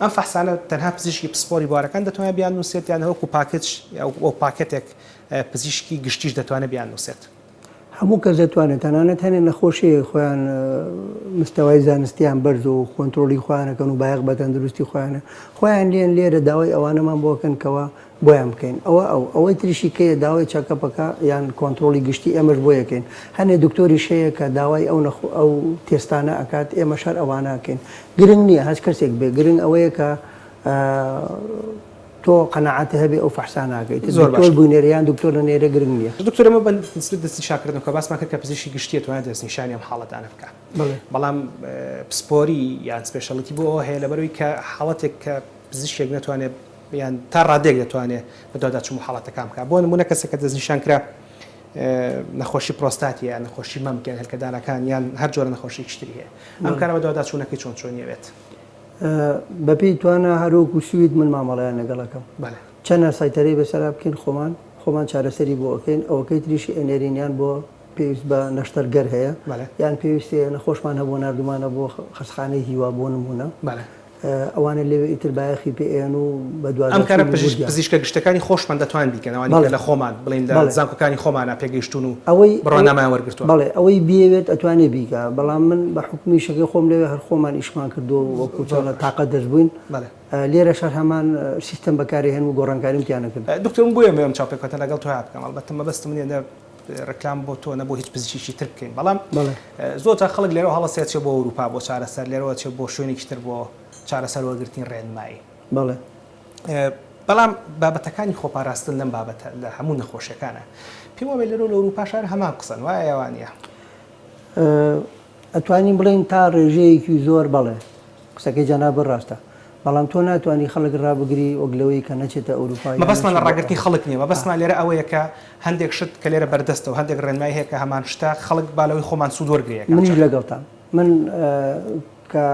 ئەم فەحسانە تەنها پزیشکی پسپۆری بوارەکان دەتوانێت بیان نووسێت یان وەکو package ئەو پاکەتێک پزیشکی گشتیش دەتوانێت بیان نووسێت؟ هەموو کەس دەتوانێت، تەنانەت هەنێ نەخۆش هەیە خۆیان مستەوای زانستیان بەرزە و کۆنترۆڵی خۆیان ئەکەن و بایەخ بە تەندروستی خۆیانە خۆیان لێن لێرە داوای ئەوانەمان بۆ ئەکەن کەوا بۆیان بکەین ئەوە ئەو ئەوەی تریشی کەیە داوای check-up ەکە یان کۆنترۆڵی گشتی ئێمەش بۆی ئەکەین هەنێ دکتۆریش هەیە کە داوای ئەو نەخۆ ئەو تێستانە ئەکات ئێمەش هەر ئەوانە ئەکەین گرنگ نییە هەچ کەسێک بێ گرنگ ئەوەیە کە تۆ قەناعەتت هەبێ ئەو فەحسانە ئەکەی تر زۆر دکتۆر باشە. بوینەرە یان دکتۆر نەنێرە گرنگ نییە. دکتۆر ئێمە بە نسبەت دەستنیشانکردن کە باسمان کرد کە پزیشکی گشتی ئەتوانێت دەستنیشانی ئەم حاڵەتانە بکا بەڵێ. بەڵام پسپۆری یان specialty بۆ ئەوە هەیە لەبەرئەوەی کە حاڵەتێک کە پزیشکێک نەتوانێت یان تا ڕادەیەک دەتوانێت بەدواداچوون بۆ حاڵەتەکان بکات بۆ نموونە کەسێک کە دەستنیشان کرا نەخۆشی پرۆستاتی یان نەخۆشی مەمک یان هێلکەدانەکان یان هەر جۆرە نەخۆشیەکی تری هەیە ئەم کارە بەدواداچوونەکەی چۆن چۆنیە بێت؟ بەپێی توانا هەروەکو سوید من مامەڵەیان لەگەڵ ئەکەم چەنە سەیتەرەی بەسەرا بکەین خۆمان خۆمان چارەسەری بۆ ئەکەین ئەوەکەی تریشی ئەنێرین یان بۆ پێویست بە نەشتەرگەر هەیە یان پێویستی هەیە نەخۆشمان هەبووە ناردومانە بۆ خەستخانەی هیوا بۆ نمونە ئەوانە لەوێ ئیتر بایەخی پێ ئەیەن و ئەم کارە پزیشکە گشتەکانی خۆشمان دەتوان بیکەن ئەوانەی کە لە خۆمان بڵێین لە زانکۆکانی خۆمانا پێگەیشتوون و بڕوانامەیان وەرگرتووە. بەڵێ ئەوەی بیەوێت ئەتوانێ بیکا بەڵام من بە حوکمی ئیشەکەی خۆم لەوێ هەر خۆمان ئیشمان کردووە و وەکو چۆنە تاقە دەست بووین لێرەش هەر هەمان سیستەم بەکارێ هێنم و گۆڕانکاریم تیا نەکردووە. دکتۆر من بۆیە ئەمەوێ ئەم چاوپێکەوتنە لەگەڵ تۆیا بکەم ئەڵبەتە مەبەستم نییە نە ڕێکلام بۆ تۆ نە بۆ هیچ پزیشکێکی تر بکەین بەڵام زۆر جار خەڵک لێرەوە هەڵەسێ ئەچێ بۆ ئەوروپا بۆ چارەسەر لێرەوە ئەچێ بۆ شوێنێکی تر بۆ چارەسەر وەرگرتنی ڕێنمایی. بەڵێ. بەڵام بابەتەکانی خۆپاراستن لەم بابەتە لە هەموو نەخۆشیەکانە پێم وابێ لەرەو لە ئەوروپاش هەر هەمان قسەن وایە یا وانیە؟ ئەتوانین بڵێین تا ڕێژەیەکی زۆر بەڵێ قسەکەی جەنابت ڕاستە بەڵام تۆ ناتوانی خەڵک ڕابگری وەک لەوەی کە نەچێتە ئەوروپا یان مەبەستمان نەچێت لە بۆ ڕاگرتنی ئەوە. خەڵک نیە مەبەستمان لێرە ئەوەیە کە هەندێک شت کە لێرە بەردەستە و هەندێک ڕێنمایی هەیە کە هەمان شتە خەڵک با لەوەی خۆمان سوود وەرگرێ یەکەم منیش جار. لەگەڵتام من کە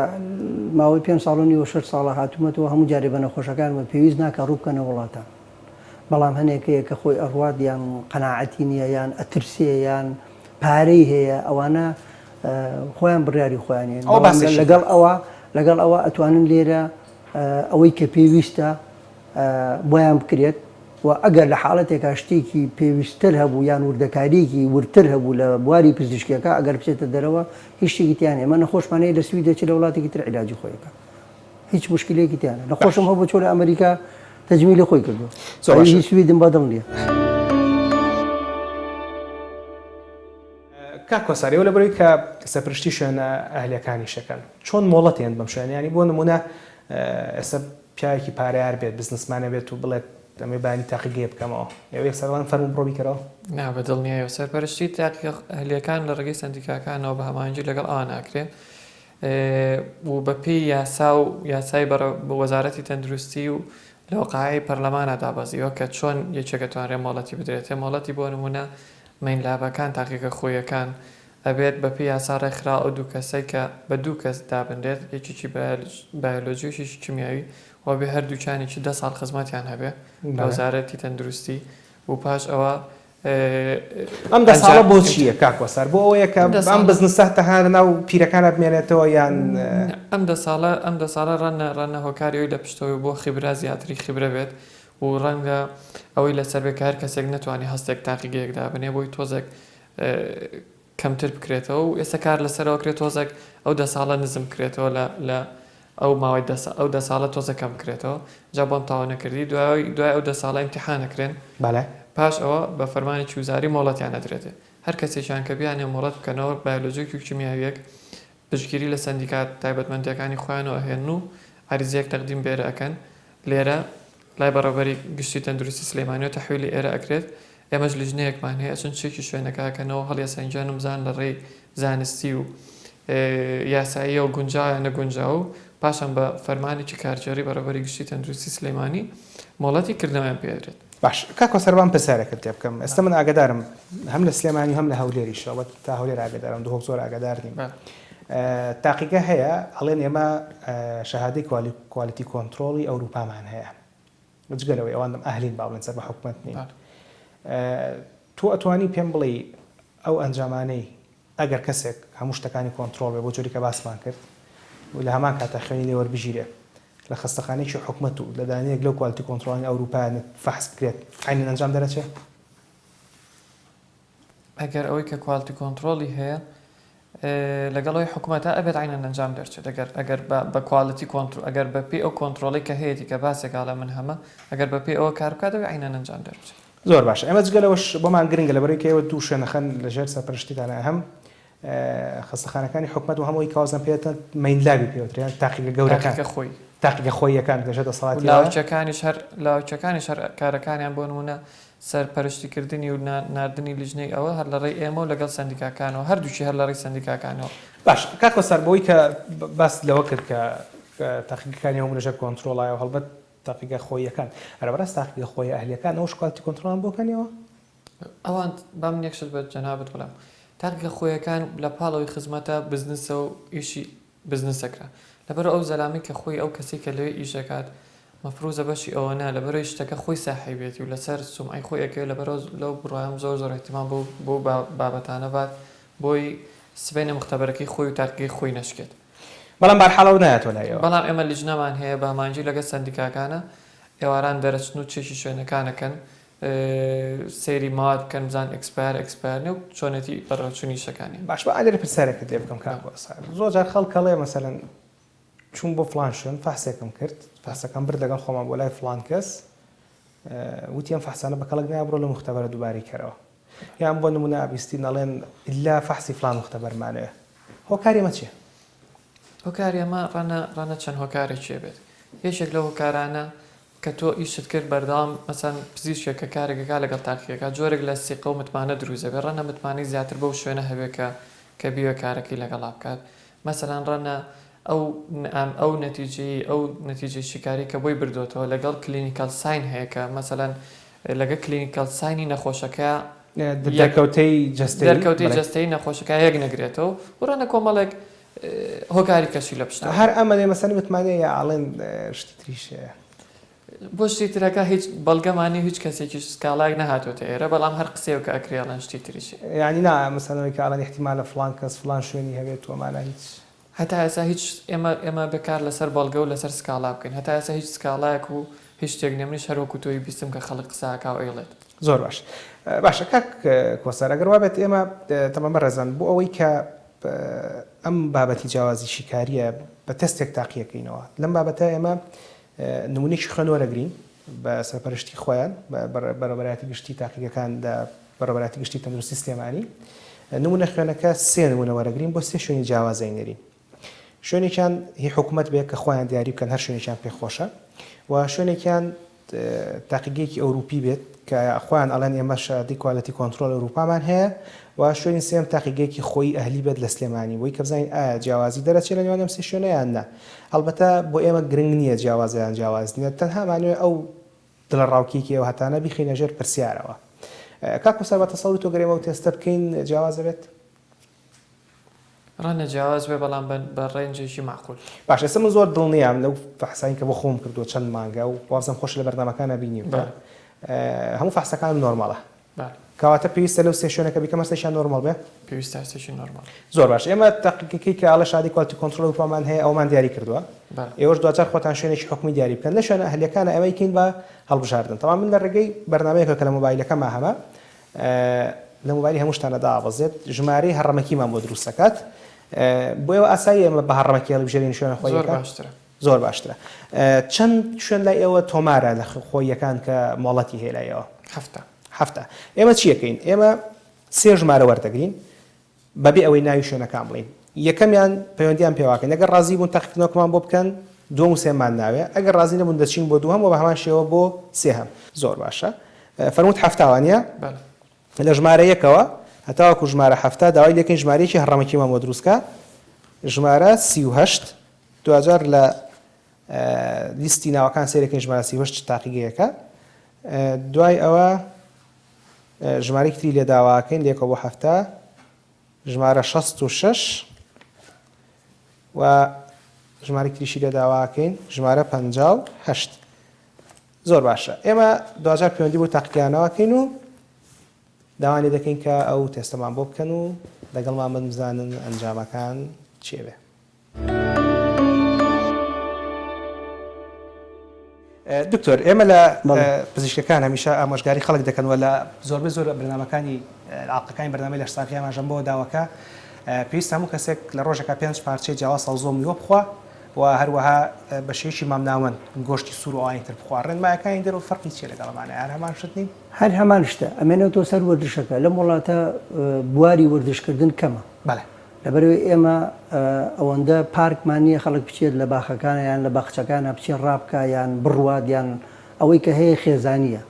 ماوەی پێنج ساڵ و نیوە شەش ساڵە هاتوومەتەوە هەموو جارێ بە نەخۆشەکانمە پێویست ناکا ڕوو بکەنە وڵاتان بەڵام هەنێک هەیە کە خۆی ئەڕوات یان قەناعەتی نییە یان ئەترسێ یان پارەی هەیە ئەوانە خۆیان بڕیاری خۆیان هەیە ئەوە بەڵام باسێکی ترە. لەگەڵ ئەوە لەگەڵ ئەوە ئەتوانن لێرە ئەوەی کە پێویستە بۆیان بکرێت و ئەگەر لە حاڵەتێکا شتێکی پێویستتر هەبوو یان وردەکارییەکی وردتر هەبوو لە بواری پزیشکیەکە ئەگەر بچێتە دەرەوە هیچ شتێکی تیا نیە ئێمە نەخۆشمان هەیە لە سوید دەچێت لە وڵاتێکی تر عیلاجی خۆی ئەکا هیچ موشکیلەیەکی تیا نیە نەخۆشم هەبوو چۆ لە ئەمریکا تەجمیلی خۆی کردووە زۆر باشە. هی سویدم بەدڵ نیە. کاک کۆسار ئێوە لەبەرئەوەی کە سەرپەرشتی شوێنە ئەهلیەکانیش ئەکەن چۆن مۆڵەت ئەیەن بەم شوێنە یانی بۆ نمونە ئێستا پیاوێکی پارەیار بێت بزنسمانە بێت و بڵێت دەمەوێت بانی تاقیگەیە بکەمەوە ئێوە یەکسەر دەڵێن فەرموو بڕۆ بیکەرەوە؟ نا بە دڵنیایەوە سەرپەرشتی تاقیگە ئەهلیەکان لە ڕێگەی سەندیکاکانەوە بە هەماهەنگی لەگەڵ ئەوان ئەکرێ و بە پێی یاسا و یاسای وەزارەتی تەندروستی و لە وەقایعی پەرلەمانا دابەزیوە کە چۆن یەکێک ئەتوانرێ مۆڵەتی بدرێتێ مۆڵەتی بۆ نموونە main lab ەکان تاقیگە خۆیەکان ئەبێت بەپێی یاسا ڕێکخرا ئەو دوو کەسەی کە بە دوو کەس دابنرێت یەکێکی بایۆلۆجی و یەکێکی کیمیاوی و ئەبێ هەردووکیانێکی دە ساڵ خزمەتیان هەبێ لە وەزارەتی تەندروستی و پاش ئەوە ئەم دە ساڵە بۆ چییە کاک وەسار بۆ ئەوەیە کە ئەم بزنسە تەنها لەناو پیرەکانە بمێنێتەوە یان ئەم دە ساڵە ئەم دە ساڵە ڕەنگە ڕەنگە هۆکاری ئەوی لە پشتەوەی بۆ خیبرە زیاتری خیبرە بێت و ڕەنگە ئەوەی لەسەر بێت کە هەر کەسێک نەتوانێ هەستێک تاقیگەیەک دابنێ بۆی تۆزێک کەمتر بکرێتەوە و ئێستا کار لەسەرەوە کرێت تۆزێک ئەو دە ساڵە نزم بکرێتەوە لە لە ئەو ماوەی دە ئەو دە ساڵە تۆزە کەم بکرێتەوە جا بۆم تەواو نەکردی دوای دوای ئەو دە ساڵە ئیمتیحان ئەکرێن بەڵێ. پاش ئەوە بە فەرمانێکی وزاری مۆڵەتیان ئەدرێتێ هەر کەسێکیان کە بیانێ مۆڵەت بکەنەوە بایۆلۆجیەکی و کیمیاویەک پشتگیری لە سەندیکا تایبەتمەندیەکانی خۆیانەوە ئەهێنن و عەریزەیەک تەقدیم بێرە ئەکەن لێرە لای بەڕێوبەری گشتی تەندروستی سلێمانیەوە تەحویلی ئێرە ئەکرێت، ئێمەش لیژنەیەکمان هەیە ئەچن چێکی شوێنەکە ئەکەنەوە هەڵیەسەنگێنن بزانن لە ڕێی زانستی و یاساییەوە گونجاوە یان نەگونجاوە و پاشان بە فەرمانێکی کارگێڕی بەڕێوبەری گشتی تەندروستی سلێمانی مۆڵەتی کردنەوەیان پێ ئەدرێت. باش کاک کۆسەر با من پرسیارێکت لێ بکەم ئێستا من ئاگادارم هەم لە سلێمانی و هەم لە هەولێریشەوە تا هەولێر ئاگادارم دهۆک زۆر ئاگادار نیم تاقیگە هەیە ئەڵێن ئێمە شەهادەی quality control ی ئەوروپامان هەیە جگە لەوەی ئەوان ئەهلین با بڵێن سەر بە حکومەت نین تۆ ئەتوانی پێم بڵێی ئەو ئەنجامانەی ئەگەر کەسێک هەموو شتەکانی کۆنترۆڵ بێ بۆ جۆری کە باسمان کرد و لە هەمان کاتا خوێنی لێ وەربگیرێ لە خەستەخانەیەکی حکومەت و لە دانەیەک لەو quality control انی ئەوروپا فەحس بکرێت عەینەن ئەنجام دەرەچێ؟ ئەگەر ئەوەی کە quality control ی هەیە لەگەڵ ئەوەی حکومەتە ئەبێت عەینەن ئەنجام دەرچێت ئەگەر ئەگەر بە quality control ئەگەر بە پێی ئەو کۆنترۆڵی کە هەیەتی کە باسێک ئاڵێ من هەمە ئەگەر بە پێی ئەوە کار بکات ئەبێ عەینەن ئەنجام دەربچێت. زۆر باشە ئێمە جگە لەوەش بۆمان گرنگە لەبەرئەوەی کە ئێوە دوو شوێنەخەن لەژێر سەرپەرشتیتانە هەم خەستەخانەکانی حکومەت و هەم ئەوەی کە وازم پێ main lab ی پێوترێ تاقیگە گەورەکان تاقیگە خۆی تاقیگە خۆییەکان لەژێر دەسەڵاتی ئێوە. لاوەکیەکانیش هەر لاوەکیەکانیش هەر کارەکانیان بۆ نموونە سەرپەرشتیکردنی و ناردنی لیژنەی ئەوە هەر لە ڕێی ئێمە و لەگەڵ سەندیکاکانەوە، هەردووکی هەر لە ڕێی سەندیکاکانەوە. باشە کاک کۆسار بەوەی کە باست لەوە کرد کە تاقیگەکانی هەموو لەژێر کۆنترۆڵایە و هەڵبەت تاقیگە خۆییەکان، ئەرێ بەڕاست تاقیگە خۆیە ئەهلییەکان ئەوەش quality control یان بۆ کەن ئێوە؟ ئەوان، با من یەک شت بە جەنابت بڵێم، تاقیگە خۆیەکان لە پاڵ ئەوەی خزمەتە بزنسە و ئیشی بزنس ئەکرا لەبەرئەوە ئەو زەلامەی کە خۆی ئەو کەسەی کە لەوێ ئیش ئەکات مەفروزە بەشی ئەوە نا لەبەرئەوەی شتەکە خۆی ساحێبیەتی و لەسەر سومعەی خۆی ئەکەوێ لەبەرئەوە لەو بڕوایەم زۆر زۆر ئیهتیمام بەو بەو بابەتانە بات بۆی سبەینێ موختەبەرەکەی خۆی و تاقیگەی خۆی نەشکێت. بەڵام بارحاڵ ئەو نایەتەوە لای ئێوە. بەڵام ئێمە لیژنەمان هەیە بە هەماهەنگی لەگەڵ سەندیکاکانە ئێواران دەرەچن و چێکی شوێنەکان ئەکەن سەیری ماوات بکەن بزان expire expire نیە و چۆنێتی بەڕێوەچوونی ئیشەکانیان. باش با لێرە پرسیارێکت لێ بکەم کاک وەسار زۆر جار خەڵک ئەڵێ مەسەلەن چووم بۆ فڵان شوێن فەحسێکم کرد فەحسەکەم برد لەگەڵ خۆمان بۆ لای فڵان کەس وتی ئەم فەحسانە بە کەڵک نایە بڕۆ لە موختەبەرە دووبارەی کەرەوە یان بۆ نمونە ئەبیستین ئەڵێن ئیلا فەحسی فڵان موختەبەرمانەوێ هۆکاری ئەمە چییە؟ هۆکاری ئەمە ڕەنە ڕەنە چەند هۆکارێکی هەبێت یەکێک لەو هۆکارانە کە تۆ ئیشت کرد بەردەوام مەسەن پزیشکێک کە کارێک ئەکا لەگەڵ تاقیگەکە جۆرێک لە سیقە و متمانە دروست ئەبێ ڕەنە متمانەی زیاتر بەو شوێنە هەبێ کە کە بیەوێ کارەکەی لەگەڵا بکات مەسەلەن ڕەنە ئەو ئەو نەتیجەی ئەو نەتیجەی شیکاری کە بۆی بردۆتەوە لەگەڵ clinical sign هەیە کە مەسەلەن لەگە clinical sign ی نەخۆشەکە دەرکەوتەی جەستەیی دەرکەوتەی جەستەیی نەخۆشەکە یەک نەگرێتەوە و ڕەنە کۆمەڵێک هۆکاری کەشی لە پشتەوە. هەر ئەمە مەسەلەی متمانەیە یا ئەڵێن شتی تریش هەیە؟ بۆ شتی ترەکە هیچ بەڵگەمان نیە و هیچ کەسێکیش سکاڵایەک نەهاتۆتە ئێرە بەڵام هەر قسەیەو کە ئەکرێ ئەڵێن شتی تریش هەیە. یانی نا مەسەلەن ئەوەی کە ئەڵێن ئیحتیمالە فڵان کەس فڵان شوێنی هەبێت و ئەمانە هیچ. هەتا ئێستا هیچ ئێمە ئێمە بێ کار لەسەر بەڵگە و لەسەر سکاڵا بکەین هەتا ئێستا هیچ سکاڵایەک و هیچ شتێک نیە منیش هەر وەکو تۆی بیستم کە خەڵک قسە ئەکا و ئەیڵێت. زۆر باش باشە کاک کۆسار ئەگەر وابێت ئێمە تەمام بەڕێزان بۆ ئەوەی کە ئەم بابەتی جیاوازی شیکارییە بە تێستێک تاقیەکەینەوە. لەم بابەتە ئێمە نمونەیەکی خوێن وەرەگرین بە سەرپەرشتی خۆیان بە بەڕێوەبەرایەتی گشتی تاقیگەکان لە بەڕێوەبەرایەتی گشتی تەندروستی سلێمانی نمونە خوێنەکە سێ نمونە وەرەگرین بۆ سێ شوێنی جیاواز ئەینێرین. شوێنێکیان هی حکومەت بێ کە خۆیان دیاری بکەن هەر شوێنێکیان پێ خۆشە و شوێنێکیان تاقیگەیەکی ئەوروپی بێت کە خۆیان ئەڵێن ئێمە شەهادەی quality control ئەوروپامان هەیە و شوێنی سێم تاقیگەیەکی خۆی ئەهلی بێت لە سلێمانی بۆی کە بزانین ئایا جیاوازی دەرەچێت لە نێوان ئەم سێ شوێنە یان نا هەڵبەتە بۆ ئێمە گرنگ نییە جیاوازە یان جیاواز نییە تەنها مانەوێ ئەو دڵەڕاوکێکی ئەو هەتانە بیخەینە ژێر پرسیارەوە کاک کۆسار بە تەسەوری تۆ گەر ئێمە ئەو تێستە بکەین جیاواز دەبێت؟ ڕەنگە جیاواز بێ بەڵام بە range ێکی مەعقول. باشە ئێستا من زۆر دڵنیام لەو فەحسانەی کە بۆ خۆم کردووە چەند مانگە و وابزانم خۆشت لە بەرنامەکانا بینیوتە هەموو فەحسەکانم نۆرماڵە کەواتە پێویستە لەو سێ شوێنەکە بیکەم هەرسێکیان نۆرماڵ بێ؟ پێویستە هەرسێکی نۆرماڵ. زۆر باش ئێمە تاقیگەکەی کە ئەڵێ شادی quality control ئەوروپامان هەیە ئەومان دیاری کردووە ئێوەش دواجار خۆتان شوێنێکی حکومی دیاری بکەن لە شوێنە ئەهلیەکانە ئێمە ئەیکەین بە هەڵبژاردن تەبعەن من لە ڕێگەی بەرنامەیەکەوە کە لە مۆبایلەکەما هەمە لە مۆبایلی هەموو شتانە دابەزێت ژمارەی هەڕەمەکیمان بۆ دروست دەکات بۆ ئێوە ئاسایی ئێمە بە هەڕەمەکی هەڵبژێرین شوێنە خۆیەکە زۆر باشترە زۆر باشترە چەند شوێن لای ئێوە تۆمارە لە خۆیەکان کە مۆڵەتی هەیە لای ئێوە هەفتە هەفتە ئێمە چیەکەین ئێمە سێ ژمارە وەردەگرین بەبێ ئەوەی ناوی شوێنەکان بڵێین. یەکەمیان پەیوەندیان پێواکەین ئەگەر ڕازی بوون تاقیکردنەوەکەمان بۆ بکەن دووەم و سێیەممان ناوێ ئەگەر ڕازی نەبوون دەچین بۆ دووهەم وە بەهەمان شێوە بۆ سێهەم. زۆر باشە فەرمووت 70 وانیە؟ بەلێ. لە ژمارە یەکەوە هەتاوەکو ژمارە 70 داوای لێکەین ژمارەیەکی هەڕەمەکیمان بۆ دروست کا ژمارە 38 دواجار لە لیستی ناوەکان سەیرەکەین ژمارە 38 چ تاقیگەیەکە دوای ئەوە ژمارەیەکی تری لێ داواکەین لە یەکەوە بۆ 70 ژمارە 66 و ژمارەی تریشی لێ داواکەین ژمارە 58 زۆر باشە ئێمە دواجار پەیوەندی بۆ تاقیکردنەوەکەین و داوان لێ دەکەین کە ئەو تێستەمان بۆ بکەن و لەگەڵمان بن بزانن ئەنجامەکان چیە بێ. دکتۆر ئێمە لە پزیشکەکان هەمیشە ئامۆژگاری خەڵک دەکەن و لە زۆربەی زۆر بەرنامەکانی ئاڵقەکانی بەرنامەی لەشساغی ئاماژەم بەوە داوە کە پێویستە هەموو کەسێک لە ڕۆژێکا پێنج پارچەی جیاواز سەوزە و میوە بخوا و هەروەها بە شێوەیەکی مامناوەند گۆشتی سوور و ئەوانی تر بخوا. ڕێنمایەکانی دەرەوە فەرقی چییە لەگەڵ ئەمانە؟ هەر هەمان شت نین؟ هەر هەمان شتە. ئەمێنێتەوە سەر وەرزشەکە. لەم وڵاتە بواری وەرزشکردن کەمە. بەڵێ. لەبەرئەوەی ئێمە ئەوەندە پارکمان نییە خەڵک بچێت لە باخەکانا یان لە باخچەکانا بچێت ڕابکا یان بڕوات یان ئەوەی کە هەیە خێزانییە.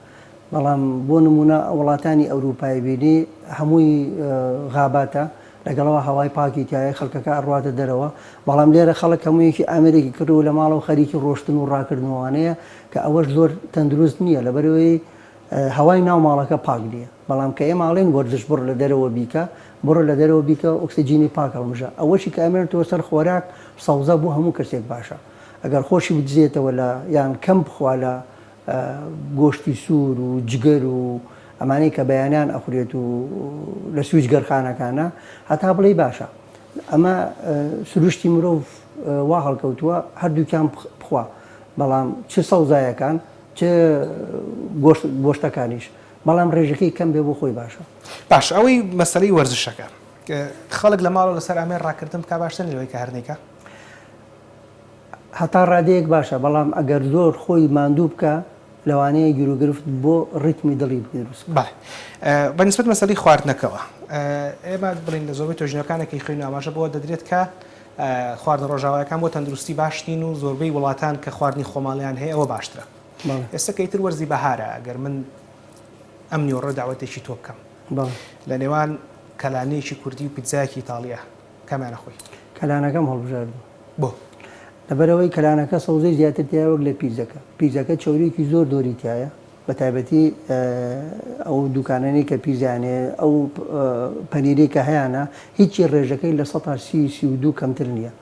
بەڵام بۆ نموونە وڵاتانی ئەوروپای بینی هەمووی غاباتە لەگەڵەوە هەوای پاکی تیایە خەڵکەکە ئەڕواتە دەرەوە بەڵام لێرە خەڵک هەموویەکی ئامێرێکی کڕیوە لە ماڵەوە خەریکی ڕۆشتن و ڕاکردن و ئەوانەیە کە ئەوەش زۆر تەندروست نییە لەبەرئەوەی هەوای ناو ماڵەکە پاک نییە بەڵام کە ئێمە ئەڵێین وەرزش بڕ لە دەرەوە بیکە بڕۆ لە دەرەوە بیکە ئۆکسجینی پاک هەڵمژە ئەوەشی کە ئەمێنێتەوە سەر خۆراک سەوزە بۆ هەموو کەسێک باشە ئەگەر خۆشی بدزێتەوە لە یان کەم بخوا لە گۆشتی سوور و جگەر و ئەمانەی کە بەیانیان ئەخورێت و لە سویچ گەرخانەکانە هەتا بڵێی باشە ئەمە سروشتی مرۆڤ وا هەڵکەوتووە هەردووکیان بخوا بەڵام چ سەوزایەکان چ گۆشت گۆشتەکانیش بەڵام ڕێژەکەی کەم بێ بۆ خۆی باشە. باشە ئەوەی مەسەلەی وەرزشەکە خەڵک لە ماڵەوە لەسەر ئامێر ڕاکردن بکا باشتر نیە لەوەی کە هەر نەیکا؟ هەتا ڕادەیەک باشە بەڵام ئەگەر زۆر خۆی ماندوو بکا لەوانەیە گیروگرفت بۆ ڕیتمی دڵی دروست بکا. بەڵێ بە نیسبەت مەسەلەی خواردنەکەوە ئێمە بڵێین لە زۆربەی توێژینەوەکانە کە ئەیخوێنین ئاماژە بەوە دەدرێت کە خواردنە ڕۆژاوایەکان بۆ تەندروستی باش نین و زۆربەی وڵاتان کە خواردنی خۆماڵیان هەیە ئەوە باشترە. ئێستا کە ئیتر وەرزی بەهارە ئەگەر من ئەم نیوەڕۆ داوەتێکی تۆ بکەم لە نێوان کەلانەیەکی کوردی و پیتزایەکی ئیتاڵیە کامیان ئەخۆی؟ کەلانەکەم هەڵبژاردووە. بۆ؟ لەبەرئەوەی کەلانەکە سەوزەی زیاتر تیایە وەک لە پیتزەکە. پیتزەکە چەورییەکی زۆر زۆری تیایە بەتایبەتی ئەو دوکانانەی کە پیتزایان هەیە ئەو پەنیرەی کە هەیانە هیچی ڕێژەکەی 30% 32 کەمتر نییە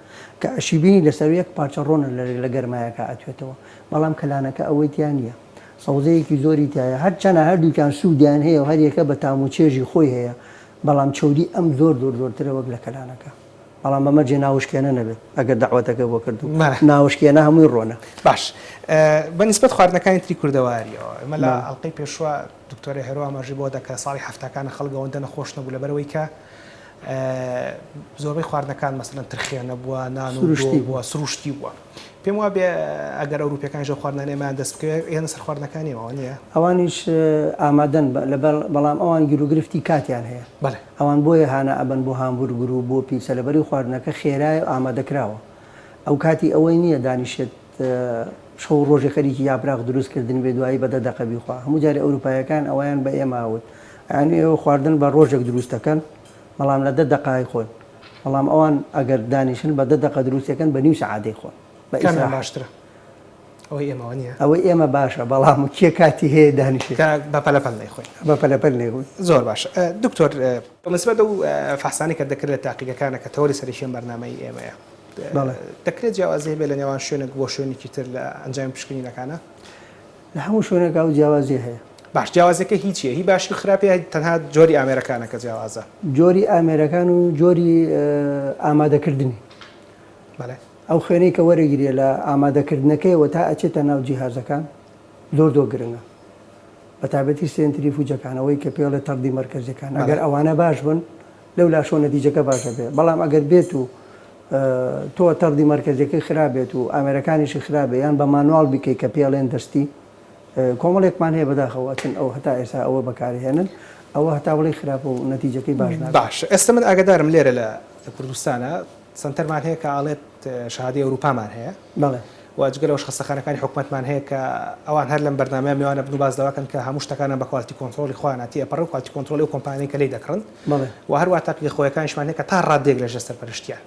کە ئەشیبینی لەسەر یەک پارچە ڕۆنە لە گەرمایەکە ئەتوێتەوە بەڵام کەلانەکە ئەوەی تیا نییە سەوزەیەکی زۆری تیایە هەرچەنە هەردووکیان سوودیان هەیە و هەریەکە بە تام و چێژی خۆی هەیە بەڵام چەوری ئەم زۆر زۆر زۆرترە وەک لە کەلانەکە بەڵام بە مەرجێ ناوشکێنە نەبێت ئەگەر دەعوەتەکە بۆ کردوو بەڵێ. ناوشکێنە هەمووی ڕۆنە. باش بە نیسبەت خواردنەکانی تری کوردەواریەوە ئێمە لە ئەڵقەی پێشوە دکتۆرە هێرۆ ئاماژەی بەوە دا کە ساڵی حەفتاکانە خەڵک ئەوەندە نەخۆش نەبوو لەبەرئەوەی کە زۆربەی خواردنەکان مەسەلەن ترخێنە بووە نان و دۆ سروشتی بووە سروشتی بووە پێم وابێ ئەگەر ئەوروپیەکانیش ئەو خواردنانەی ئێمەیان دەست بکەوێت ئێنە سەر خواردنەکانی ئێمەوە نییە؟ ئەوانیش ئامادەن لەبەر بەڵام ئەوان گیروگرفتی کاتیان هەیە. بەڵێ. ئەوان بۆیە هانا ئەبەن بۆ هامبورگر و بۆ پیتزا لەبەری خواردنەکە خێرایە و ئامادەکراوە ئەو کاتی ئەوەی نییە دانیشێت شەو و ڕۆژێ خەریکی یاپراخ دروست کردن بێ دوایی بە دە دەقە بیخوا هەموو جارێ ئەوروپایەکان ئەوەیان بە ئێمە ئەوت ئەیان ئێوە خواردن بە ڕۆژێک دروست دەکەن بەڵام لە دە دەقە ئەیخۆن بەڵام ئەوان ئەگەر دانیشن بە دە دەقە دروست ئەکەن بە نیو سەعات دەیخۆن بە کامیان ئیسراحەت. باشترە؟ ئەوەی ئێمەوە نییە؟ ئەوەی ئێمە باشە بەڵام کێ کاتی هەیە دانیشێت؟ کە بە پەلە پەل نەیخۆین. بە پەلە پەل نەیخۆین. زۆر باشە دکتۆر بە نسبەت ئەو فەحسانەی کە دەکرێت لە تاقیگەکانە کە تەوەری سەرەکی ئەم بەرنامەی ئێمەیە بەڵێ. دەکرێت جیاوازی هەبێت لە نێوان شوێنێک بۆ شوێنێکی تر لە ئەنجامی پشکنینەکانە؟ لە هەموو شوێنێک ئەو جیاوازیە هەیە. باش جیاوازیەکە هی چیە؟ هی باشی و خراپی یان تەنها جۆری ئامێرەکانە کە جیاوازە؟ جۆری ئامێرەکان و جۆری ئامادەکردنی. بەڵێ. ئەو خوێنەی کە وەرەگیرێ لە ئامادەکردنەکەیەوە تا ئەچێتە ناو جیهازەکان زۆر زۆر گرنگە بە تایبەتی سێنتریفوجەکان ئەوەی کە پێڵێ تەڕدی مەرکەزیەکان ئەگەر ئەوانە باش بن لەو لاشەوە نەتیجەکە باش ئەبێ بەڵام ئەگەر بێت و تۆ تەڕدی مەرکەزیەکەی خراپ بێت و ئامێرەکانیشی خراپ بێ یان بە manual بیکەی کە پێڵێن دەستی کۆمەڵێکمان هەیە بەداخەوە ئەچن ئەو هەتا ئێستا ئەوە بەکارهێنن ئەوە هەتا بڵێی خراپە و نەتیجەکەی باش نابێت. باشە ئێستا من ئاگادارم لێرە لە کوردستانا سەنتەرمان هەیە کە ئاڵێت شەهادەی ئەوروپامان هەیە بەڵێ. و جگە لەوەش خەستەخانەکانی حکومەتمان هەیە کە ئەوان هەر لەم بەرنامەیە میوانە بن و باس لەوە کەن کە هەموو شتەکانیان بە quality control ی خۆیان تێئەپەڕێ و quality control ی ئەو کۆمپانیانەی کە لێی دەکڕن بەڵێ. و هەروەها تاقیگە خۆیەکانیشمان هەیە کە تا ڕادەیەک لەژێر سەرپەرشتیان.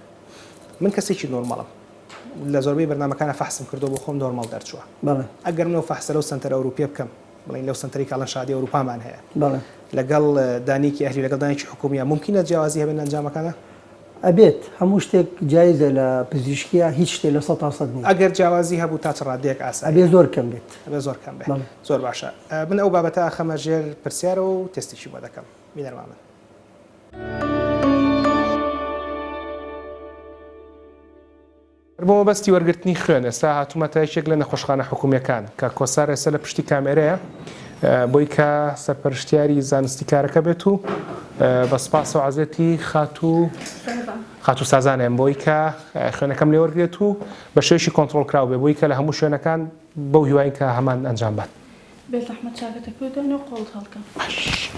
من کەسێکی normal م لە زۆربەی بەرنامەکانا فەحسم کردووە بۆ خۆم normal دەرچووە. بەڵێ. ئەگەر من ئەو فەحسە لەو سەنتەرە ئەوروپیە بکەم بڵێین لەو سەنتەرەی کە ئەڵێن شەهادەی ئەوروپامان هەیە بەڵێ. لەگەڵ دانەیەکی ئەهلی و لەگەڵ دانەیەکی حکومیە مومکینە جیاوازی هەبێت لە ئەنجامەکانا؟ ئەبێت، هەموو شتێک جایزە لە پزیشکیا هیچ شتێ 100% نیە. ئەگەر جیاوازی هەبوو تا چ ڕادەیەک ئاساییە؟ ئەبێ زۆر کەم بێت. ئەبێ زۆر کەم بێت. بەڵێ. زۆر باشە من ئەو بابەتە ئەخەمە ژێر پرسیارەوە و تێستێکی بۆ دەکەم. بینەر مامن. بۆ مەبەستی وەرگرتنی خوێن ئێستا هاتوومەتە یەکێک لە نەخۆشخانە حکومییەکان کاک کۆسار ئێستا لە پشتی کامێرەیە بۆی کە سەرپەرشتیاری زانستی کارەکە بێت و بە سپاس و عەزێتی خاتوو خاتوو سازانێم بۆی کە خوێنەکەم لێ وەرگێت و بە شێوەیەکی کۆنترۆڵ کراو بێ بۆی کە لە هەموو شوێنەکان بەو هیواین کە هەمان ئەنجام بات. بێزەحمەت چاکەتەکەو دانێ و قۆڵت هەڵکە. باش.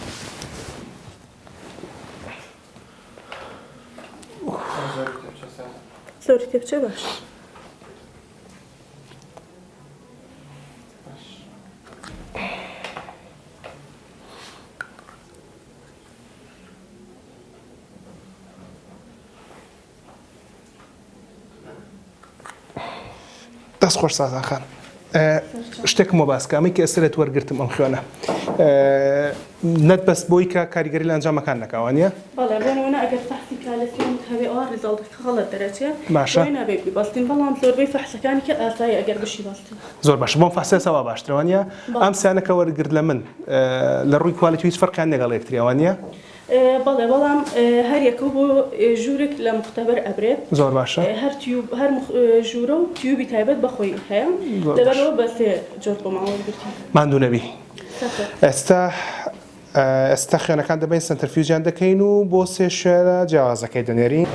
زۆری تێبچێ باش. دەست خۆش سازان خان شتێکم بۆ باس کە ئەمەی کە ئێستا لێت وەرگرتم ئەم خوێنە نەت بەس بۆی کە کاریگەری لە ئەنجامەکان نەکاوە نییە؟ بەڵێ بۆ نمونە ئەگەر فەحسی کالسیۆمت هەبێ ئەوا result ەکە غەڵەت دەرەچێ باشە بۆیە نابێ بیبەستین بەڵام زۆربەی فەحسەکانی کە ئاسایی ئەگەر بشی بەستین. زۆر باشە بۆم فەحسە ئێستا وا باشترە وانییە؟ بەڵێ. ئەم سیانە کە وەرگرت لە من لە ڕووی quality هیچ فەرقیان لەگەڵ یەکتری ئەوە نییە؟ بەڵێ بەڵام هەر یەکەو بۆ ژوورێک لە مختبر ئەبرێت. زۆر باشە. هەر tube هەر ژوورە و tube ی تایبەت بە خۆی هەیە لەبەرئەوە بە سێ جۆر بۆمان وەرگرتین. ماندوو نەبی. ئێستا ئێستا خوێنەکان دەبەین centrifuge یان دەکەین و بۆ سێ شوێنە جیاوازەکەی دەنێرین.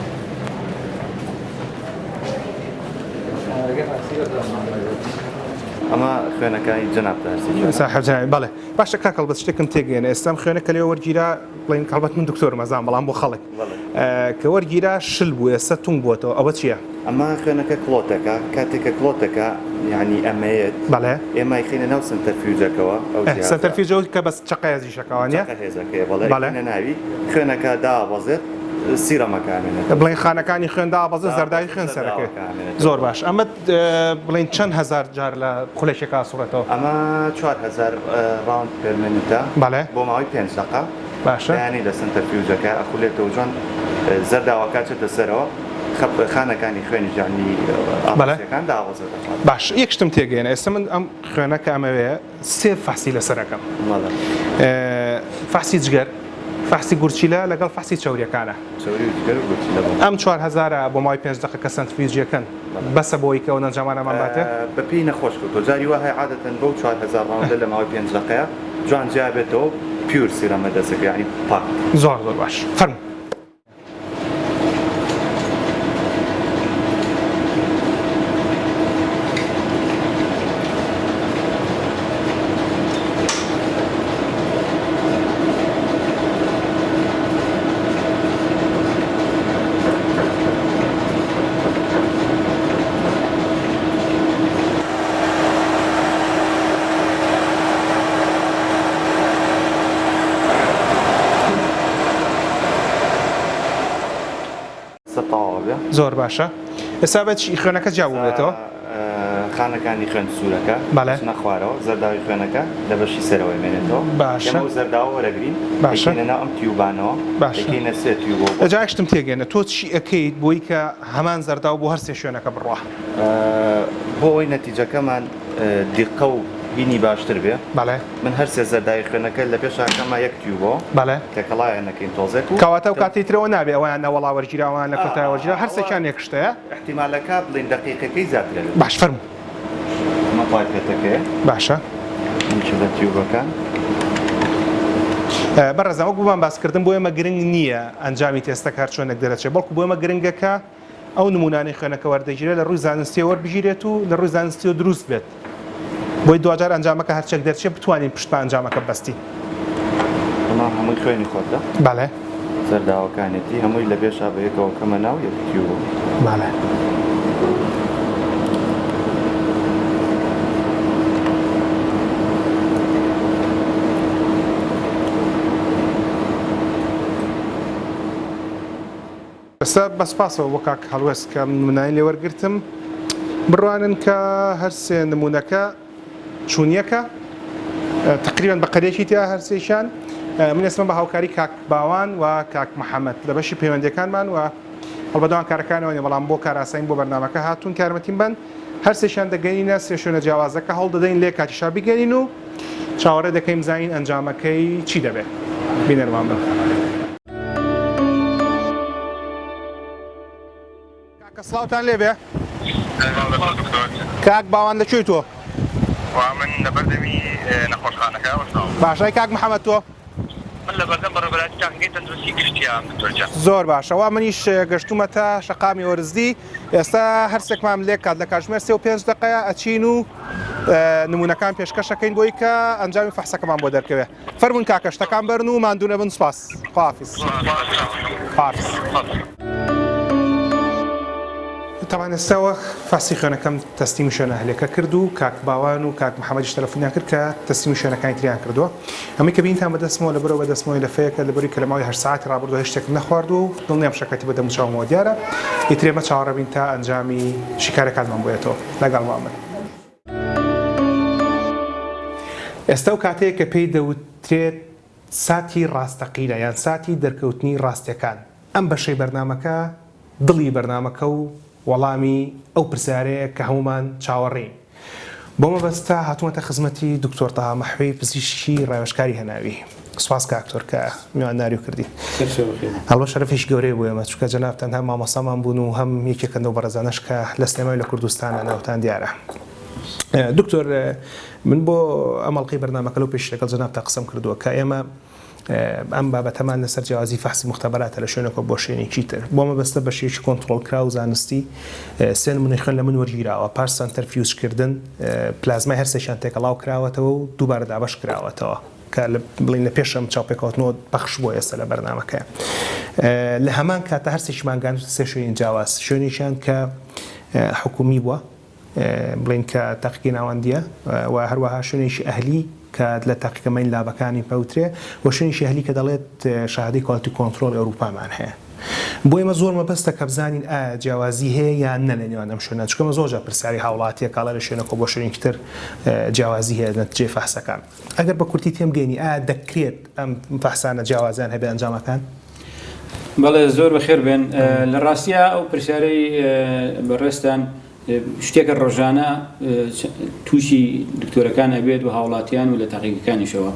ئەمە خوێنەکانی جەنابتە هەرسێکیان. ساحێب جەنابی بەڵێ. باشە کاک هەڵبەت شتێکم تێگەیەنە ئێستا ئەم خوێنە کە لێوە وەرگیرا بڵێین هەڵبەت من دکتۆرم ئەزانم بەڵام بۆ خەڵک کە وەرگیرا شل بوو ئێستا تونگ بووەتەوە ئەوە چییە؟ ئەمە خوێنەکە clot ەکە کاتێک کە clot ەکە یانی ئەمەیەت بەڵێ ئێمە ئەیخەینە ناو centrifuge ەکەوە ئەو جیهازە centrifuge ەوە کە بەس چەقە هێزیشەکە وانیە؟ چەقە هێزەکەیە بەڵێ بەڵێ ئەیخەینە ناوی خوێنەکە دابەزێت serum ەکە ئەمێنێتەوە. بڵێین خانەکانی خوێن دابەزێت زەرداوی دابەزێت خوێن سەرەکەوێت زەرداوەکە ئەمێنێتەوە. زۆر باش ئەمە بڵێین چەند هەزار جار لە خولەکێکا ئەسوڕێتەوە؟ ئەمە 4000 round per minute ە بەڵێ. بۆ ماوەی پێنج دەقە. باشە. بەیانی لە centrifuge ەکە ئەخولێتەوە جوان زەرداوەکە ئەچێتە سەرەوە خەپ خانەکانی خوێنیش یانی بەڵێ. ئاڕسیەکان داوەزێتە خوارەوە. باش یەک شتم تێگەیەنە ئێستا من ئەم خوێنە کە ئەمەوێ سێ فەحسی لەسەر ئەکەم. بەڵێ. فەحسی جگەر، فەحسی گورچیلە لەگەڵ فەحسی چەوریەکانە. چەوری و جگەر و گورچیلە بەڵێ. ئەم 4000 بۆ ماوەی پێنج دەقە کە centrifuge یەکەن بەسە بۆ ئەوەی کە ئەو ئەنجامانەمان باتێ؟ بەپێی نەخۆش کەوتووە جاری وا هەیە عادەتەن بەو 4000 round ە لە ماوەی پێنج دەقەیە جوان جیا بێتەوە pure serum ە دەستەکەوێ یانی پاک. زۆر زۆر باش فەرموو. سە تەواو بێ. زۆر باشە ئێستا بێت خوێنەکە جیا بووبێتەوە. خانەکانی خوێن سوورەکە بەڵێ. ئەچنە خوارەوە زەرداوی خوێنەکە لە بەشی سەرەوەی مێنێتەوە باشە. ئێمە ئەو زەرداوە وەرەگرین باشە. ئەیکەینە ناو ئەم tube انەوە باشە. ئەیکەینە سێ tube ەوە بۆ جا یەک شتم تێگەیەنە تۆ چی ئەکەیت بۆی کە هەمان زەرداو بۆ هەر سێ شوێنەکە بڕوا؟ بۆ ئەوەی نەتیجەکەمان دیقە و هینی باشتر بێ بەڵێ. من هەر سێ زەرداوی خوێنەکە لە پێشا ئەکەمە یەک tube ەوە بەڵێ. تێکەڵایان ئەکەین تۆزێک و کەواتە ئەو کاتەی ترەوە نابێ ئەوەیان لە وەڵا وەرگیرا ئەوەیان لە کۆتای وەرگیرا هەر سێکیان یەک شتەیە. ئیحتیمالەکە بڵێین دەقیقەکەی زیاتر ئەبێت. باش فەرموو. ئەمە pipette ەکەیە. باشە. یەکێ لە tube ەکان. بەڕێزان وەک بۆمان باس کردن بۆ ئێمە گرنگ نییە ئەنجامی تێستەکە هەر چۆنێک دەرەچێت بەڵکو بۆ ئێمە گرنگە کە ئەو نموونانەی خوێنەکە وەردەگیرێت لە ڕووی زانستییەوە وەربگیرێت و لە ڕووی زانستییەوە دروست بێت بۆی دواجار ئەنجامەکە هەرچێک دەرچێت بتوانین پشت بە ئەنجامەکە ببەستین. ئەمە هەمووی خوێنی خۆتە؟ بەڵێ. زەرداوەکانێتی هەمووی لە پێشا بە یەکەوە کەمە ناو یەک tube. بەڵێ. ئێستا بە سپاسەوە بۆ کاک هەڵوێست کە نمونانی لێ وەرگرتم بڕوانن کە هەر سێ نمونەکە چونیەکە تقریبا بە قەرێکی تیا هەرسێکیان من ئێستا بە هاوکاری کاک باوان و کاک محەممەد لە بەشی پەیوەندیەکانمان و هەڵبەدەوان کارەکانەوە نیە بەڵام بۆ کاراسانی بۆ بەرنامەکە هاتوون کارمەتیم بن هەرسێکیان دەگەینە سێ شوێنە جیاوازەکە هەوڵ دەدەین لێ کاتیشا بگەین و چاوەڕێ دەکەین بزانین ئەنجامەکەی چی دەبێت بینەرمان بن. کاکە سڵاوتان لێبێ. کاک باوان لە کوێی تۆ؟ وا من لە بەردەمی نەخۆشخانەکە وەستاوم. باشە ئەی کاک محەمەد تۆ؟ من لە بەردەم بەڕێوەبەرایەتی تاقیگەی تەندروستی گشتیام دکتۆر گیان. زۆر باشە وا منیش گەشتومەتە شەقامی ئۆرزدی ئێستا هەرسێکمان لێک کات لە کاتژمێر سێ و پێنج دەقەیە ئەچین و نمونەکان پێشکەشەکەین بۆی کە ئەنجامی فەحسەکەمان بۆ دەرکەوێ. فەرموون کاکە شتەکان بەرن و ماندوو نەبن سوپاس خواحافیز خواحافیز. تەبعەن ئێستا وەک فەحسی خوێنەکەم تەسلیمی شوێنە ئەهلیەکە کرد و کاک باوان و کاک محەمەدیش تەلەفونیان کرد کە تەسلیمی شوێنەکانی تریان کردووە ئەمەی کە بینیتان بەدەستمەوە لەبەرەوە بەدەستمەوەی لەفەیەکە لەبەری کە لە ماوەی هەشت سەعاتی ڕابردووە هیچ شتێکم نەخواردووە و دڵنیام شەکەتی بە دەموچاومەوە دیارە ئیتر ئێمە چاوەڕێ بین تا ئەنجامی شیکارەکانمان بۆیەتەوە لەگەڵمان بن. ئێستا ئەو کاتەیە کە پێی دەوترێت ساتی ڕاستەقینە یان ساتی دەرکەوتنی ڕاستیەکان. ئەم بەشەی بەرنامەکە دڵی بەرنامەکە و وەڵامی ئەو پرسیارەیە کە هەموومان چاوەڕێین. بۆ مەبەستە هاتوومەتە خزمەتی دکتۆر تەها مەحوی پزیشکی ڕاوێژکاری هەناوی. سوپاس کاک دکتۆر کە میوانداریو کردین. هەڵبەت شەرەفێکی گەورەیە بۆ ئێمە چونکە جەنابتان هەم مامۆستامان بوون و هەم یەکێکن لەو بەڕێزانەش کە لە سلێمانی و لە کوردستانا ناوتان دیارە. دکتۆر من بۆ ئەم ئەڵقەی بەرنامەکە لەو پێشی لەگەڵ جەنابتا قسەم کردووە کە ئێمە ئەم بابەتەمان لەسەر جیاوازی فەحسی موختەبەراتە لە شوێنێکەوە بۆ شوێنێکی تر. بۆ مەبەستە بە شێوەیەکی کۆنتڕۆڵکراو و زانستی سێ نمونەی خوێن لە من وەرگیراوە، پاش سەنتەرفیوجکردن پلازمای هەرسێکیان تێکەڵاو کراوەتەوە و دووبارە دابەش کراوەتەوە کە بڵێین لە پێش ئەم چاوپێکەوتنەوە پەخش بووە ئێستا لە بەرنامەکەیە. لە هەمان کاتە هەرسێکیمان گەیاندووەتە سێ شوێنی جیاواز، شوێنێکیان کە حکوومی بووە، بڵێین کە تاقیگەی ناوەندییە و هەروەها شوێنێکی ئەهلی کە لە تاقیگە main lab ەکانی پەوترێ و شوێنێکی ئەهلی کە دەڵێت شەهادەی quality control ئەوروپامان هەیە. بۆ ئێمە زۆر مەبەستە کە بزانین ئایا جیاوازی هەیە یان نە لە نێوان ئەم شوێنە چونکە ئێمە زۆر جار پرسیاری هاوڵاتییەک ئەڵێ لە شوێنێکەوە بۆ شوێنێکی تر جیاوازی هەیە نەتیجەی فەحسەکان. ئەگەر بە کورتی تێم بگەینی ئایا دەکرێت ئەم فەحسانە جیاوازیان هەبێت ئەنجامەکان؟ بەڵێ زۆر بەخێر بێن. لە ڕاستیا ئەو پرسیارەی بەڕێزتان شتێکە ڕۆژانە تووشی دکتۆرەکان ئەبێت و هاوڵاتیان و لە تاقیگەکانیشەوە.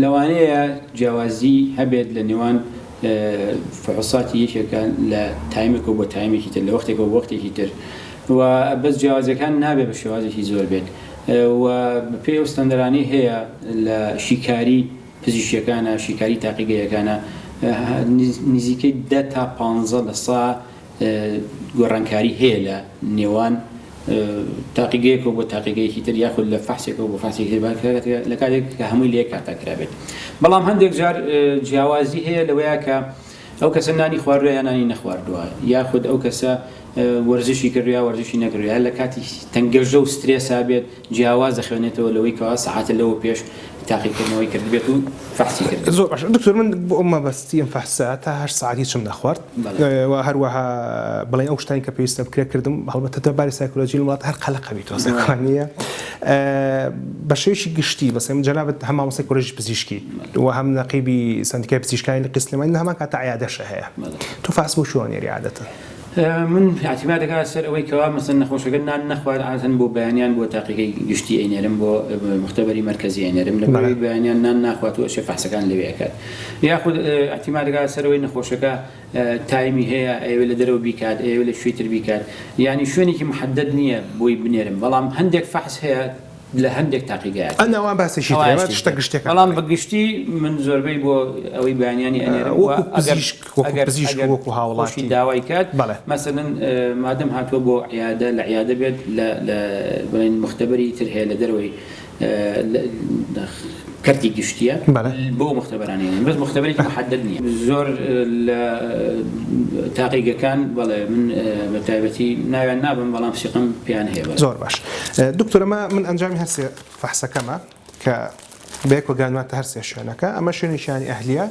لەوانەیە جیاوازی هەبێت لە نێوان فحوساتی یەکێکە لە تایمێکەوە بۆ تایمێکی تر لە وەختێکەوە بۆ وەختێکی تر و بەس جیاوازیەکان نابێت بە شێوازێکی زۆر بێت و بەپێی ئەو ستەندەرانەی هەیە لە شیکاری پزیشکیەکانە، شیکاری تاقیگەیەکانە نزیکەی دە تا پانزە لە سا گۆڕانکاری هەیە لە نێوان تاقیگەیەکەوە بۆ تاقیگەیەکی تر یاخود لە فەحسێکەوە بۆ فەحسێکی تر لە کاتێک کە هەمووی لە یەک کاتا کرابێت بەڵام هەندێک جار جیاوازی هەیە لەوەیە کە ئەو کەسە نانی خواردووە یا نانی نەخواردووە یاخود ئەو کەسە وەرزشی کردووە یا وەرزشی نەکردووە یا لە کاتی تەنگەژە و سترێسا بێت جیاواز دەخوێنێتەوە لەوەی کەوا سەعاتە لەوە پێش تاقیکردنەوەی کردبێت و فەحسی کردبێت. زۆر باشە دکتۆر من بۆ مەبەستی ئەم فەحسە تا هەشت سەعات هیچم نەخوارد و هەروەها بڵێن ئەو شتانی کە پێویستە بکرێت کردم هەڵبەتە تە باری سایکۆلۆژی لە وڵات هەر قەلەقە بی تۆزێک نییە بە شێوەیەکی گشتی بەس من جەنابت هەم مامۆستای کۆلێژی پزیشکی و هەم نەقیبی سەندیکای پزیشکانی لقی سلێمانی لە هەمان کاتە عیادەشە هەیە تۆ فەحس بۆ کوێ ئەنێری عادەتەن؟ من اعتماد دەکات سەر ئەوەی کەوا مەسەن نەخۆشەکە نان نەخوارد عادەتەن بۆ بەیانیان بۆ تاقیگەی گشتی ئەینێرم بۆ مختبەری مەرکەزی ئەینێرم لەبەرئەوەی بەیانیان نان ناخوات و ئەچێ فەحسەکان لەوێ ئەکات یاخود اعتماد دەکات سەر ئەوەی نەخۆشەکە تایمی هەیە ئەیەوێ لە دەرەوە بیکات ئەیەوێ لە کوێی تر بیکات یانی شوێنێکی محدد نییە بۆی بنێرم بەڵام هەندێک فەحس هەیە لە هەندێک تاقیگەیە ئەن ئەوان باسێکی ترە ئەوە شتە گشتیەکان بەڵام بە گشتی من زۆربەی بۆ ئەوەی بەیانیانی ئەنێرم وەکو پزیشک وەکو پزیشک وەکو هاوڵاتی داوای کات بەڵێ مەسەلەن مادەم هاتووە بۆ عیادە لە عیادە بێت لە لە بڵێن مختبەری تر هەیە لە دەرەوەی کەرتی گشتیە بۆ مختبەرانی بەس مختبەرێکی محدد نییە زۆر لە تاقیگەکان بەڵێ من بە تایبەتی ناویان نابم بەڵام سیقم پێیان هەیە زۆر باش دکتۆر ئەمە من ئەنجامی هەرسێ فەحسەکەمە کە بەیەکەوە گەیاندمانەتە هەرسێ شوێنەکە ئەمە شوێنێکیانی ئەهلیە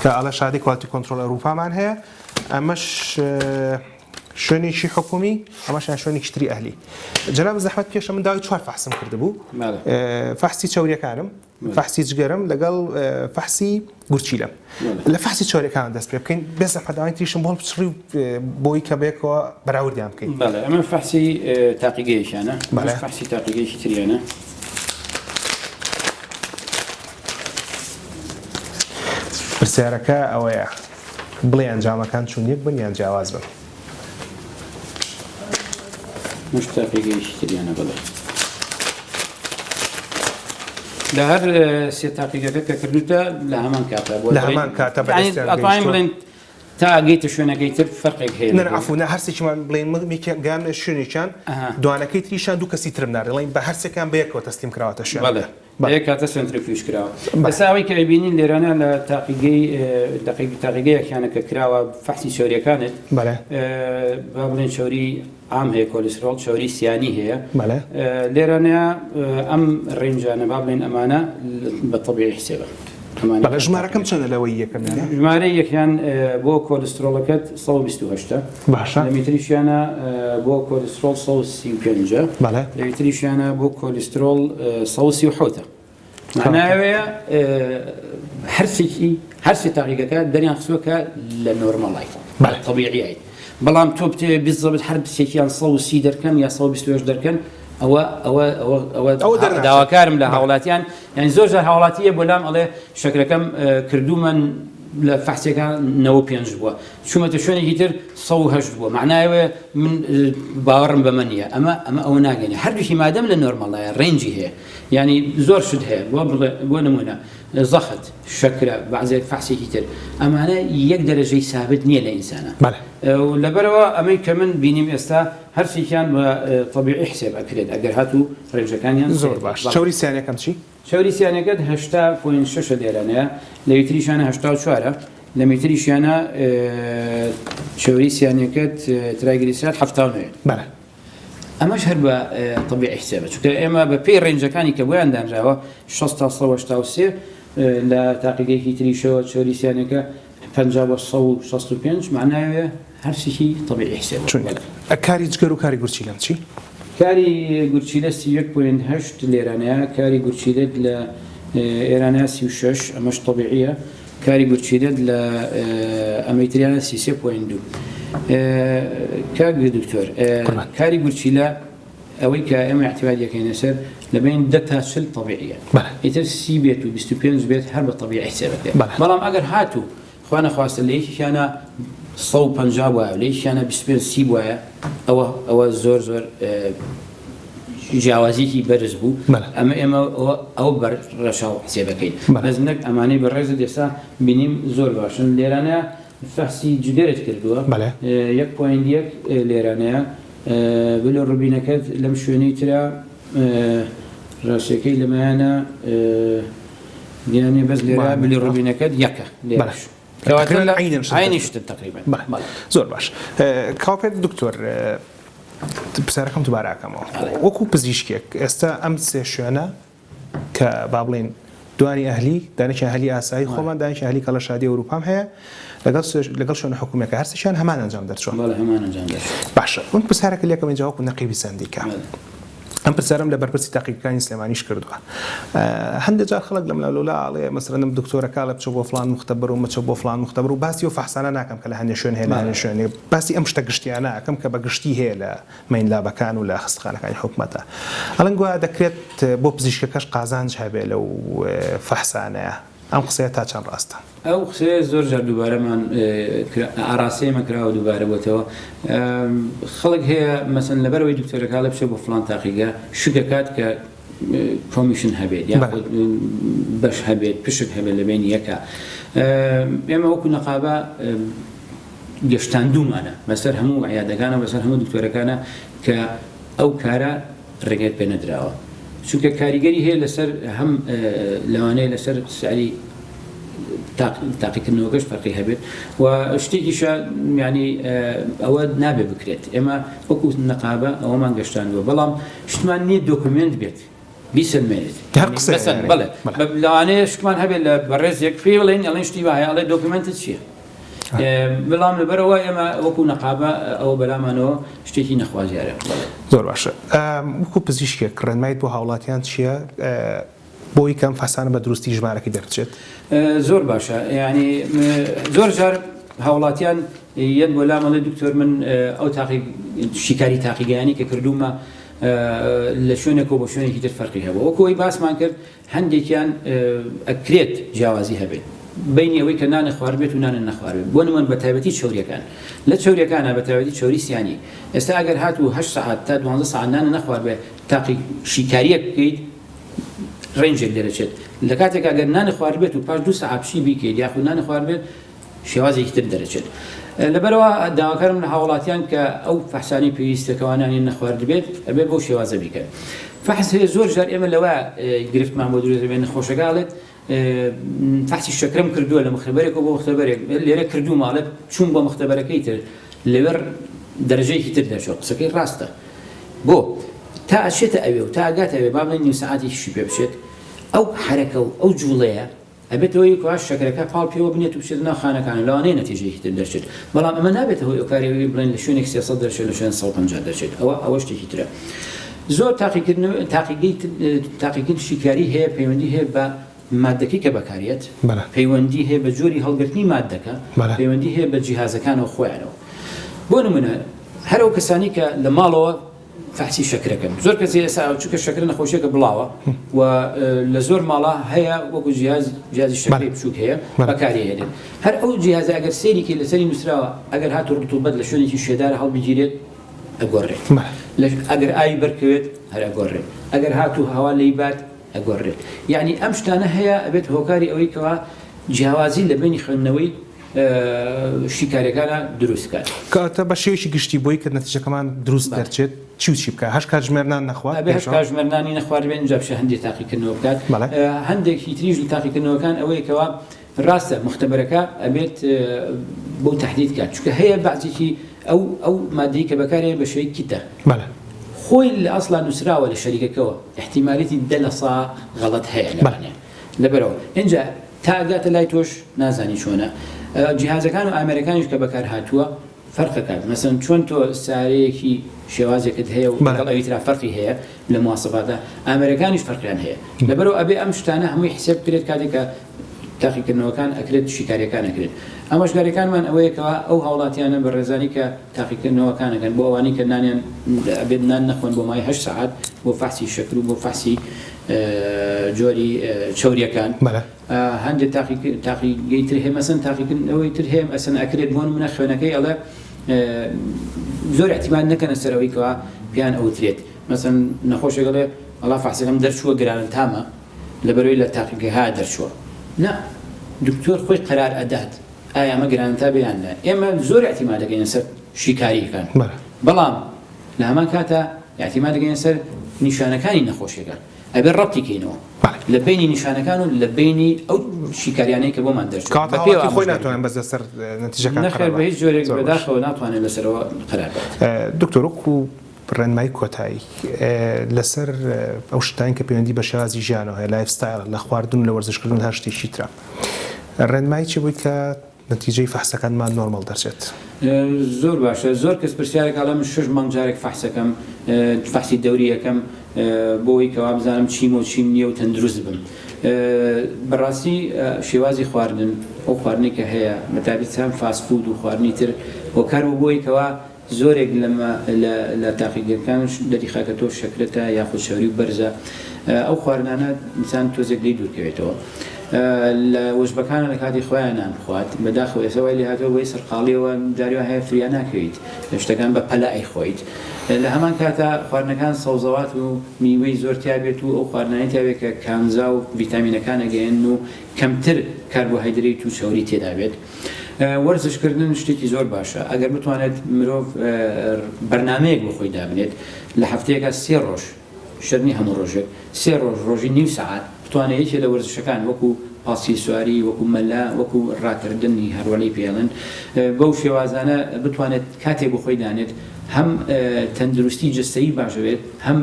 کە ئەڵێ شادی quality control ئەوروپامان هەیە ئەمەش شوێنێکی حکومی ئەمەشیان شوێنێکی تری ئەهلی جەناب زەحمەت پێشە من داوای چوار فەحسم کردبوو فەحسی چەوریەکانم فەحسی جگەرم لەگەڵ فەحسی گورچیلەم لە فەحسی چەوریەکان دەست پێ بکەین بێ زەحمەت ئەوانی تریشم بۆ بچڕی و بۆی کە بەیەکەوە بەراوردیان بکەین بەڵێ ئەمە فەحسی تاقیگەیەکیانە فەحسی تاقیگەیەکی تریانە پرسیارەکە ئەوەیە بڵێ ئەنجامەکان چون یەک بن یان جیاواز بن؟ مش تاقیگەیەکی تریانە بەڵێ لە هەر سێ تاقیگەکە کە کردوتە لە هەمان کاتە بۆ لە هەمان کاتە ئەتوانین بڵێن تا ئەگەیتە شوێنەکەی تر فەرقێک هەیە نە عەفو نە هەرسێکیمان بڵێن گەیان شوێنێکیان دوانەکەی تریشان دوو کەسی ترم نارد دەڵێن بە هەرسێکیان بەیەکەوە تەسلیم کراوەتە شوێنەکە. بەڵێ بە یەک کاتە سەنترفیوژ کراوە. ئێستا ئەوەی کە ئەیبینین لێرانە لە تاقیگەی تاقیگەیەکیانە کە کراوە فەحسی چەوریەکانت با بڵێن چەوری عام هەیە کۆلیسترۆڵ چەوری سیانی هەیە لێرانە ئەم range انە با بڵێن ئەمانە بە تەبیعی حسێبە. بەڵێ ژمارەکەم چەندە لەوەی یەکەمیانە؟ ژمارەی یەکیان بۆ کۆلیسترۆڵەکەت 128 باشە لە میتریشیانە بۆ کۆلیسترۆڵ 135 بەڵێ لە میتریشیانە بۆ کۆلیسترۆڵ 137 معناوەیە هەرسێکی هەرسێ تاقیگەکە دەریان خستووە کە لە normal ایت بەڵێ تەبیعیایت بەڵام تۆ بتەوێ بالضبط هەر سێکیان 130 دەرکەن یا 128 دەرکەن ئەوە ئەوە ئەوە ئەوە ئەوە دەرناچێت. داواکارم لە هاوڵاتیان یعنی زۆر جار هاوڵاتیە بۆ لام ئەڵێ شەکرەکەم کردوومە لە فەحسێکا 95 بووە چوومەتە شوێنێکی تر 108 بووە معنای ئەوەیە من باوەڕم بەمە نییە ئەمە ئەمە ئەوە ناگەێنێ هەردووکی مادەم لە normal ایە range ی هەیە یعنی زۆر شت هەیە بۆ بڵێ بۆ نمونە زەخت شەکرە بەعزێک فەحسێکی تر ئەمانە یەک دەرەجەی سابت نییە لە ئینسانە بەڵێ لەبەرەوە ئەمەی کە من بینیم ئێستا هەرسێکیان بە تەبیعی حسێب ئەکرێت ئەگەر هاتوو range ەکانیان زۆر باش چەوری سیانەکەم چی؟ چەوری سیانەکەت 80 point شەشە لێرانەیە لە یتریشانە 84ە لە میتریشیانە چەوری سیانەکەت triglyceride 79 بەڵێ ئەمەش هەر بە تەبیعی حسێبە چونکە ئێمە بە پێی range ەکانی کە بۆیان دانراوە 60 تا 183 لە تاقیگەیەکی تریشەوە چەوری سیانەکە 50 بۆ 165 معناوێ هەرسێکی تەبیعی حسێبە چون کاری جگەر و کاری گورچیلەم چی؟ کاری گورچیلە 31 point هەشت لێرانەیە کاری گورچیلەت لە ئێرانە 36 ئەمەش تەبیعیە کاری گورچیلەت لە ئەمەی تریانە 33 point دوو کاک دکتۆر کاری گورچیلە ئەوەی کە ئێمە اعتماد یەکەینە سەر لە بین 10 تا 40 تەبیعیە ئیتر سی بێت و 25 بێت هەر بە تەبیعی حسێبەکەی بەڵام ئەگەر هاتوو خوا نەخواستە لە یەکێکیانە 150 بوایە لە یەکیانە 25 سی بوایە ئەوە ئەوە زۆر زۆر جیاوازیەکی بەرز بوو ئەمە ئێمە ئەو بەر ڕەشاو حسێبەکەین بەس نەک ئەمانەی بەڕێزت ئێستا بینیم زۆر باشن لێرانە فەحسی جگەرت کردووە یەک point یەک لێرانەیە bilirubin ەکەت لەم شوێنەی ترا ڕاستەکەی لەمایانە دیانێ بەس لێرە bilirubin ەکەت یەکە لێرەش عینی شتن تقریبا زۆر باش کاپێت دکتۆر پرسیارەکەم دووبارە ئەکەمەوە وەکو پزیشکێک ئێستا ئەم سێ شوێنە کە با بڵێین دوانی ئەهلی دانێکی ئەهلی ئاسایی خۆمان دانێکی ئەهلی کەڵەشادی ئەوروپام هەیە لەگەڵ لەگەڵ شوێنە حکومیەکە هەرسێکیان هەمان ئەنجام دەرچووە هەمان ئەنجام دەرچووە باشە من پرسیارەکە لێکەم اینجا وەکو نەقیبی سەندیکا ئەم پرسیارم لە بەرپرسی تاقیگەکانی سلێمانیش کردووە هەندێک جار خەڵک لەم لەولا ئەڵێ مەسەلەن دکتۆرەکە ئەڵێ بچۆ بۆ فڵان مختبر و مەچۆ بۆ فڵان مختبر و باسی ئەو فەحسانە ناکەم کە لە هەندێک شوێن هەیە لە هەندێک شوێن باسی ئەم شتە گشتیانە ئەکەم کە بە گشتی هەیە لە main lab ەکان و لە خەستەخانەکانی حکومەتە ئەڵێن گوایە دەکرێت بۆ پزیشکەکەش قازانج هەبێ لەو فەحسانەیە ئەم قسەیە تا چەند ڕاستە؟ ئەو قسەیە زۆر جار دووبارەمان ئاراستەی ئێمە کراوە دووبارە بۆتەوە خەڵک هەیە مەسەن لەبەرەوەی دکتۆرەکە ئەڵێ بچێ بۆ فڵان تاقیگە شک ئەکات کە commission هەبێت یاخود بەش هەبێت پشک هەبێت لە بینی یەکە ئێمە وەکو نەقابە گەشتاندومانە بەسەر هەموو عیادەکانە بەسەر هەموو دکتۆرەکانە کە ئەو کارە ڕێگای پێ نەدراوە چونکە کاریگەری هەیە لەسەر هەم لەوانەیە لەسەر سعری تاقیکردنەوەکەش فەرقی هەبێت و شتێکیشە ینی ئەوە نابێ بکرێت ئێمە وەکو نەقابە ئەوەمان گەشتاندووە بەڵام شتمان نییە document بێت بیسەلمێنێت بەڵێ لەوانەیە شتمان هەبێت لە بەڕێزێک پێی بڵێن ئەڵێن شتی وایە ئەڵێ document ت چییە؟ بەڵام لەبەرەوە ئێمە وەکو نەقابە ئەوە بەلامانەوە شتێکی نەخوازیارە. زۆر باشە وەکو پزیشکێک ڕێنمایت بۆ هاوڵاتیان چییە بۆی کەم فەسانە بە دروستی ژمارەکەی دەربچێت؟ زۆر باشە یعنی زۆر جار هاوڵاتیان یەن بۆ لام ئەڵێ دکتۆر من ئەو تاقی شیکاری تاقیگەیانی کە کردوومە لە شوێنێکەوە بۆ شوێنێکی تر فەرقی هەبوو وەکو ئەوەی باسمان کرد هەندێکیان ئەکرێت جیاوازی هەبێت. بەینی ئەوەی کە نانت خواردبێت و نانت نەخواردبێت بۆ نموونە بە تایبەتی چەوریەکان لە چەوریەکانا بە تایبەتی چەوری سیانی ئێستا ئەگەر هاتوو هەشت سەعات تا دوانزە سەعات نانت نەخواردبێت تاقی شیکاریەک بکەیت range ێک دەرەچێت لە کاتێکا گەر نانت خواردبێت و پاش دوو سەعات بچی بیکەیت یاخود نانت خواردبێت شێوازێکی تر دەرەچێت. لەبەرئەوە داواکارم لە هاوڵاتیان کە ئەو فەحسانەی پێویستە کەوا نانیان نەخواردبێت ئەبێت بەو شێوازە بیکەن. فەحس هەیە زۆر جار ئێمە لەوە گرفتمان بۆ دروست دەبێت نەخۆشەکە ئەڵێت فەحسی شەکرەم کردووە لە مختبەرێکەوە بۆ مختبەرێک لێرە کردوومە ئەڵێت چووم بۆ مختبەرەکەی تر لەوێ دەرەجەیەکی تر دەرچووە قسەکەی ڕاستە بۆ تا ئەچێتە ئەوێ و تا ئەگاتە ئەوێ با بڵێین نیو سەعاتێکیشی پێ بچێت ئەو حەرەکە و ئەو جوڵەیە ئەبێتە هۆی کەوا شەکرەکە پاڵ پێوە بنێت و بچێتە ناو خانەکان و لەوانەیە نەتیجەیەکی تر دەرچێت بەڵام ئەمە نابێتە هۆی ئۆکاری ئەوەی بڵێن لە شوێنێک 300 دەرچێت لە شوێن 150 دەرچێت ئەوە ئەوە شتێکی ترە زۆر تاقیکردنەوە تاقیگەی تاقیکرد شیکاری هەیە پەیوەندی هەیە بە مادەکەی کە بەکاریەت پەیوەندی هەیە بە جۆری هەڵگرتنی مادەکە پەیوەندی هەیە بە جیهازەکانەوە خۆیانەوە بۆ نمونە هەر ئەو کەسانی کە لە ماڵەوە فەحسی شەکرەکەن زۆر کەس ئێستا چونکە شەکرە نەخۆشیەکە بڵاوە و لە زۆر ماڵا هەیە وەکو جیاز جیازی شەکرەی بچووک هەیە بەکاری هێنێت هەر ئەو جیازە ئەگەر سەیریکی لەسەری نووسراوە ئەگەر هاتو ڕتوبەت لە شوێنێکی شێدار هەڵبگیرێت ئەگۆڕێت ئەگەر ئاوی بەرکەوێت هەر ئەگۆڕێت ئەگەر هاتو هەوا لێی بات ئەگۆڕێت یعنی ئەم شتانە هەیە ئەبێت هۆکاری ئەوەی کەوا جیاوازی لە بینی خوێندنەوەی شیکاریەکانە دروست بکات. کەواتە بە شێوەیەکی گشتی بۆی کە نەتیجەکەمان دروست دەرچێت چی و چی بکات؟ هەشت کاتژمێر نان نەخوات ئەبێ هەشت کاتژمێر نانی نەخواردبێت ئینجا بچێت هەندێک تاقیکردنەوە بکات. هەندێکی تریش لە تاقیکردنەوەکان ئەوەیە کەوا ڕاستە موختەبەرەکە ئەبێت بۆ تەحدید کات چونکە هەیە بەعزێکی ئەو ئەو مادەی کە بەکارێ بە شێوەی kit ە خۆی لە ئەسڵا نووسراوە لە شەریکەکەوە ئیحتیمالیەتی دە لە سا غەڵەت هەیە لەوانەیە لەبەرئەوە ئینجا تا ئەگاتە لای تۆش نازانی چۆنە جیهازەکان و ئامێرەکانیش کە بەکار هاتووە فەرقەکات مەسەن چۆن تۆ سارەیەکی شێوازێکت هەیە و لەگەڵ ئەوی ترا فەرقی هەیە لە مواسەفاتە ئامێرەکانیش فەرقیان هەیە لەبەرئەوە ئەبێ ئەم شتانە هەمووی حسێب بکرێت کاتێک کە تاقیکردنەوەکان ئەکرێت شیکاریەکان ئەکرێت ئامۆژگاریەکانمان ئەوەیە کەوا ئەو هاوڵاتیانە بەڕێزانی کە تاقیکردنەوەکان ئەکەن بۆ ئەوانەی کە نانیان ئەبێت نان نەخۆن بۆ ماوەی هەشت سەعات بۆ فەحسی شەکر و بۆ فەحسی جۆری چەوریەکان هەندێک تاقیگەی تر هەیە مەسەن تاقیکردنەوەی تر هەیە ئەسەن ئەکرێت بۆ نمونە خوێنەکەی ئەڵێ زۆر احتیمال نەکەنە سەرەوەی کەوا پێیان ئەوترێت مەسەن نەخۆشێک ئەڵێ وەڵا فەحسەکەم دەرچووە گرانە تامە لەبەرەوەی لە تاقیگەها دەرچووە نا دکتۆر خۆی قەرار ئەدات ئایا ئەمە گرانە بێ یان نا ئێمە زۆر اعتیماد دەکەینە سەر شیکاریەکان بەڵام لە هەمان کاتا ئیعتیماد دەکەینە سەر نیشانەکانی نەخۆشیەکان ئەبێ ڕەبتی کەینەوە لە بەینی نیشانەکان و لە بەینی ئەو شیکاریانەی کە بۆمان دەرچوون کەواتە بە پێی هاوڵاتی خۆی ئامۆژگاری ناتوانێت بەس لەسەر نەتیجەکان نەخێر قەرار بە هیچ بات جۆرێک زۆر باش. بەداخەوە ناتوانێت لەسەرەوە قەرار بات. دکتۆر وەکو ڕێنمایی کۆتایی لەسەر ئەو شتانەی کە پەیوەندی بە شێوازی ژیانەوە هەیە lifestyle لە خواردن و لە وەرزشکردن و هەر شتێکی ترە ڕێنمایی چی بووی کە نەتیجەی فەحسەکانمان نۆرماڵ دەرچێت. زۆر باشە زۆر کەس پرسیارەکە ئەڵێ من شەش مانگ جارێک فەحسەکەم فەحسی دەوری ئەکەم بۆ ئەوەی کەوا بزانم چیمە و چیم نییە و تەندروست بم بەڕاستی شێوازی خواردن ئەو خواردنەی کە هەیە بەتایبەتی هەم fast food و خواردنی تر هۆکار بوو بۆ ئەوەی کەوا زۆرێک لەمە لە لە تاقیگەکانش دەریخا کە تۆ شەکرەتە یاخود چەوری و بەرزە ئەو خواردنانە ئینسان تۆزێک لێی دوورکەوێتەوە لە وەجبەکانە لە کاتی خۆیان نان بخوات بەداخەوە ئێستا وای لێهاتووە بەهۆی سەرقاڵیەوە جاری وا هەیە فریا ناکەویت شتەکان بە پەلە ئەیخۆیت لە هەمان کاتا خواردنەکان سەوزەوات و میوەی زۆر تیابێت و ئەو خواردنانەی تیابێت کە کانزا و ڤیتامینەکان ئەگەیەنن و کەمتر کاربۆهایدرەیت و چەوری تێدابێت. وەرزش کردن شتێکی زۆر باشە ئەگەر بتوانێت مرۆڤ بەرنامەیەک بۆ خۆی دابنێت لە هەفتەیەکا سێ ڕۆژ شەرت نیە هەموو ڕۆژێک سێ ڕۆژ ڕۆژی نیو سەعات بتوانێت یەکێ لە وەرزشەکان وەکو پاسکیل سواری وەکو مەلە وەکو ڕاکردنی هەروەلەی پێڵن بەو شێوازانە بتوانێت کاتێک بۆ خۆی دانێت هەم تەندروستی جەستەیی باشەبێت هەم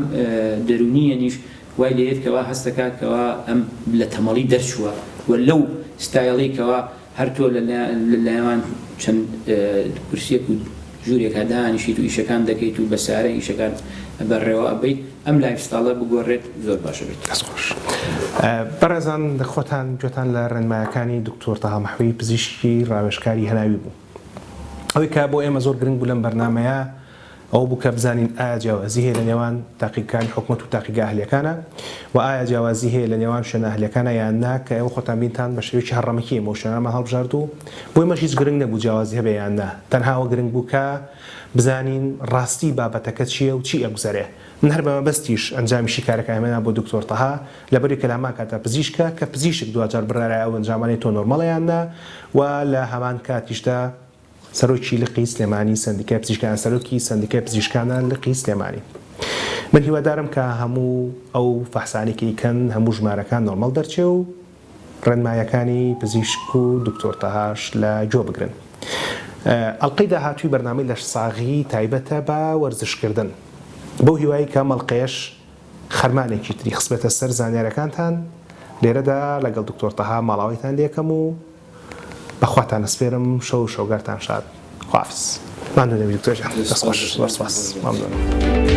دەرونیەنیش وای لێیەت کەوا هەستەکات کەوا ئەم لە تەمەڵی دەرچووە و لەو ستایڵەی کەوا هەر تۆ لە لایەوان چەند کورسیەک و ژوورێکا دانیشیت و ئیشەکان دەکەیت و بە سارە ئیشەکان بە ڕێوە ئەبەیت ئەم lifestyle ە بگۆرێت زۆر باشە بێت. دەست خۆش. بەڕێزان خۆتان گوێتان لە ڕێنمایەکانی دکتۆر تەها مەحوی پزیشکی ڕاوێژکاری هەناوی بوو. ئەوەی کە بۆ ئێمە زۆر گرنگ بوو لەم بەرنامەیە. ئەوە بوو کە بزانین ئایا جیاوازی هەیە لە نێوان تاقیگەکانی حکومەت و تاقیگە ئەهلیەکانە و ئایا جیاوازی هەیە لە نێوان شوێنە ئەهلیەکانە یان نا کە ئێوە خۆتان بینتان بە شێوەیەکی هەڕەمەکی ئێمە ئەو شوێنانەمان هەڵبژارد و بۆ ئێمەش هیچ گرنگ نەبوو جیاوازی هەبێ یان نا تەنها ئەوە گرنگ بوو کە بزانین ڕاستی بابەتەکە چییە و چی ئەگوزەرێ من هەر بە مەبەستیش ئەنجامی شیکارەکانم هێنا بۆ دکتۆر تەها لەبەروی کە لە هەمان کاتدا پزیشکە کە پزیشک دواجار بڕیارە ئەو ئەنجامانەی تۆ نۆرمەڵە یان نا و لە هەمان کاتیشدا سەرۆکی لقی سلێمانی سەندیکای پزیشکان سەرۆکی سەندیکای پزیشکانە لقی سلێمانی من هیوادارم کە هەموو ئەو فەحسانەی کە ئیکەن هەموو ژمارەکان نۆرمەڵ دەرچێ و ڕێنمایەکانی پزیشک و دکتۆر تەهاش لە گۆ بگرن. ئەڵقەی داهاتووی بەرنامەی لەشساغی تایبەتە بە وەرزشکردن. بەو هیوایەی کە ئەم ئەڵقەیەش خەرمانێکی تری خستبێتە سەر زانیارەکانتان، لێرەدا لەگەڵ دکتۆر تەها ماڵاوایتان لێکەم و بە خواتان ئەسپێرم شەو و شەوگارتان شاد. خواحافیز. ماندوو نەبی دکتۆر گیان. دەست خۆش. زۆر سوپاس. مەمنونم.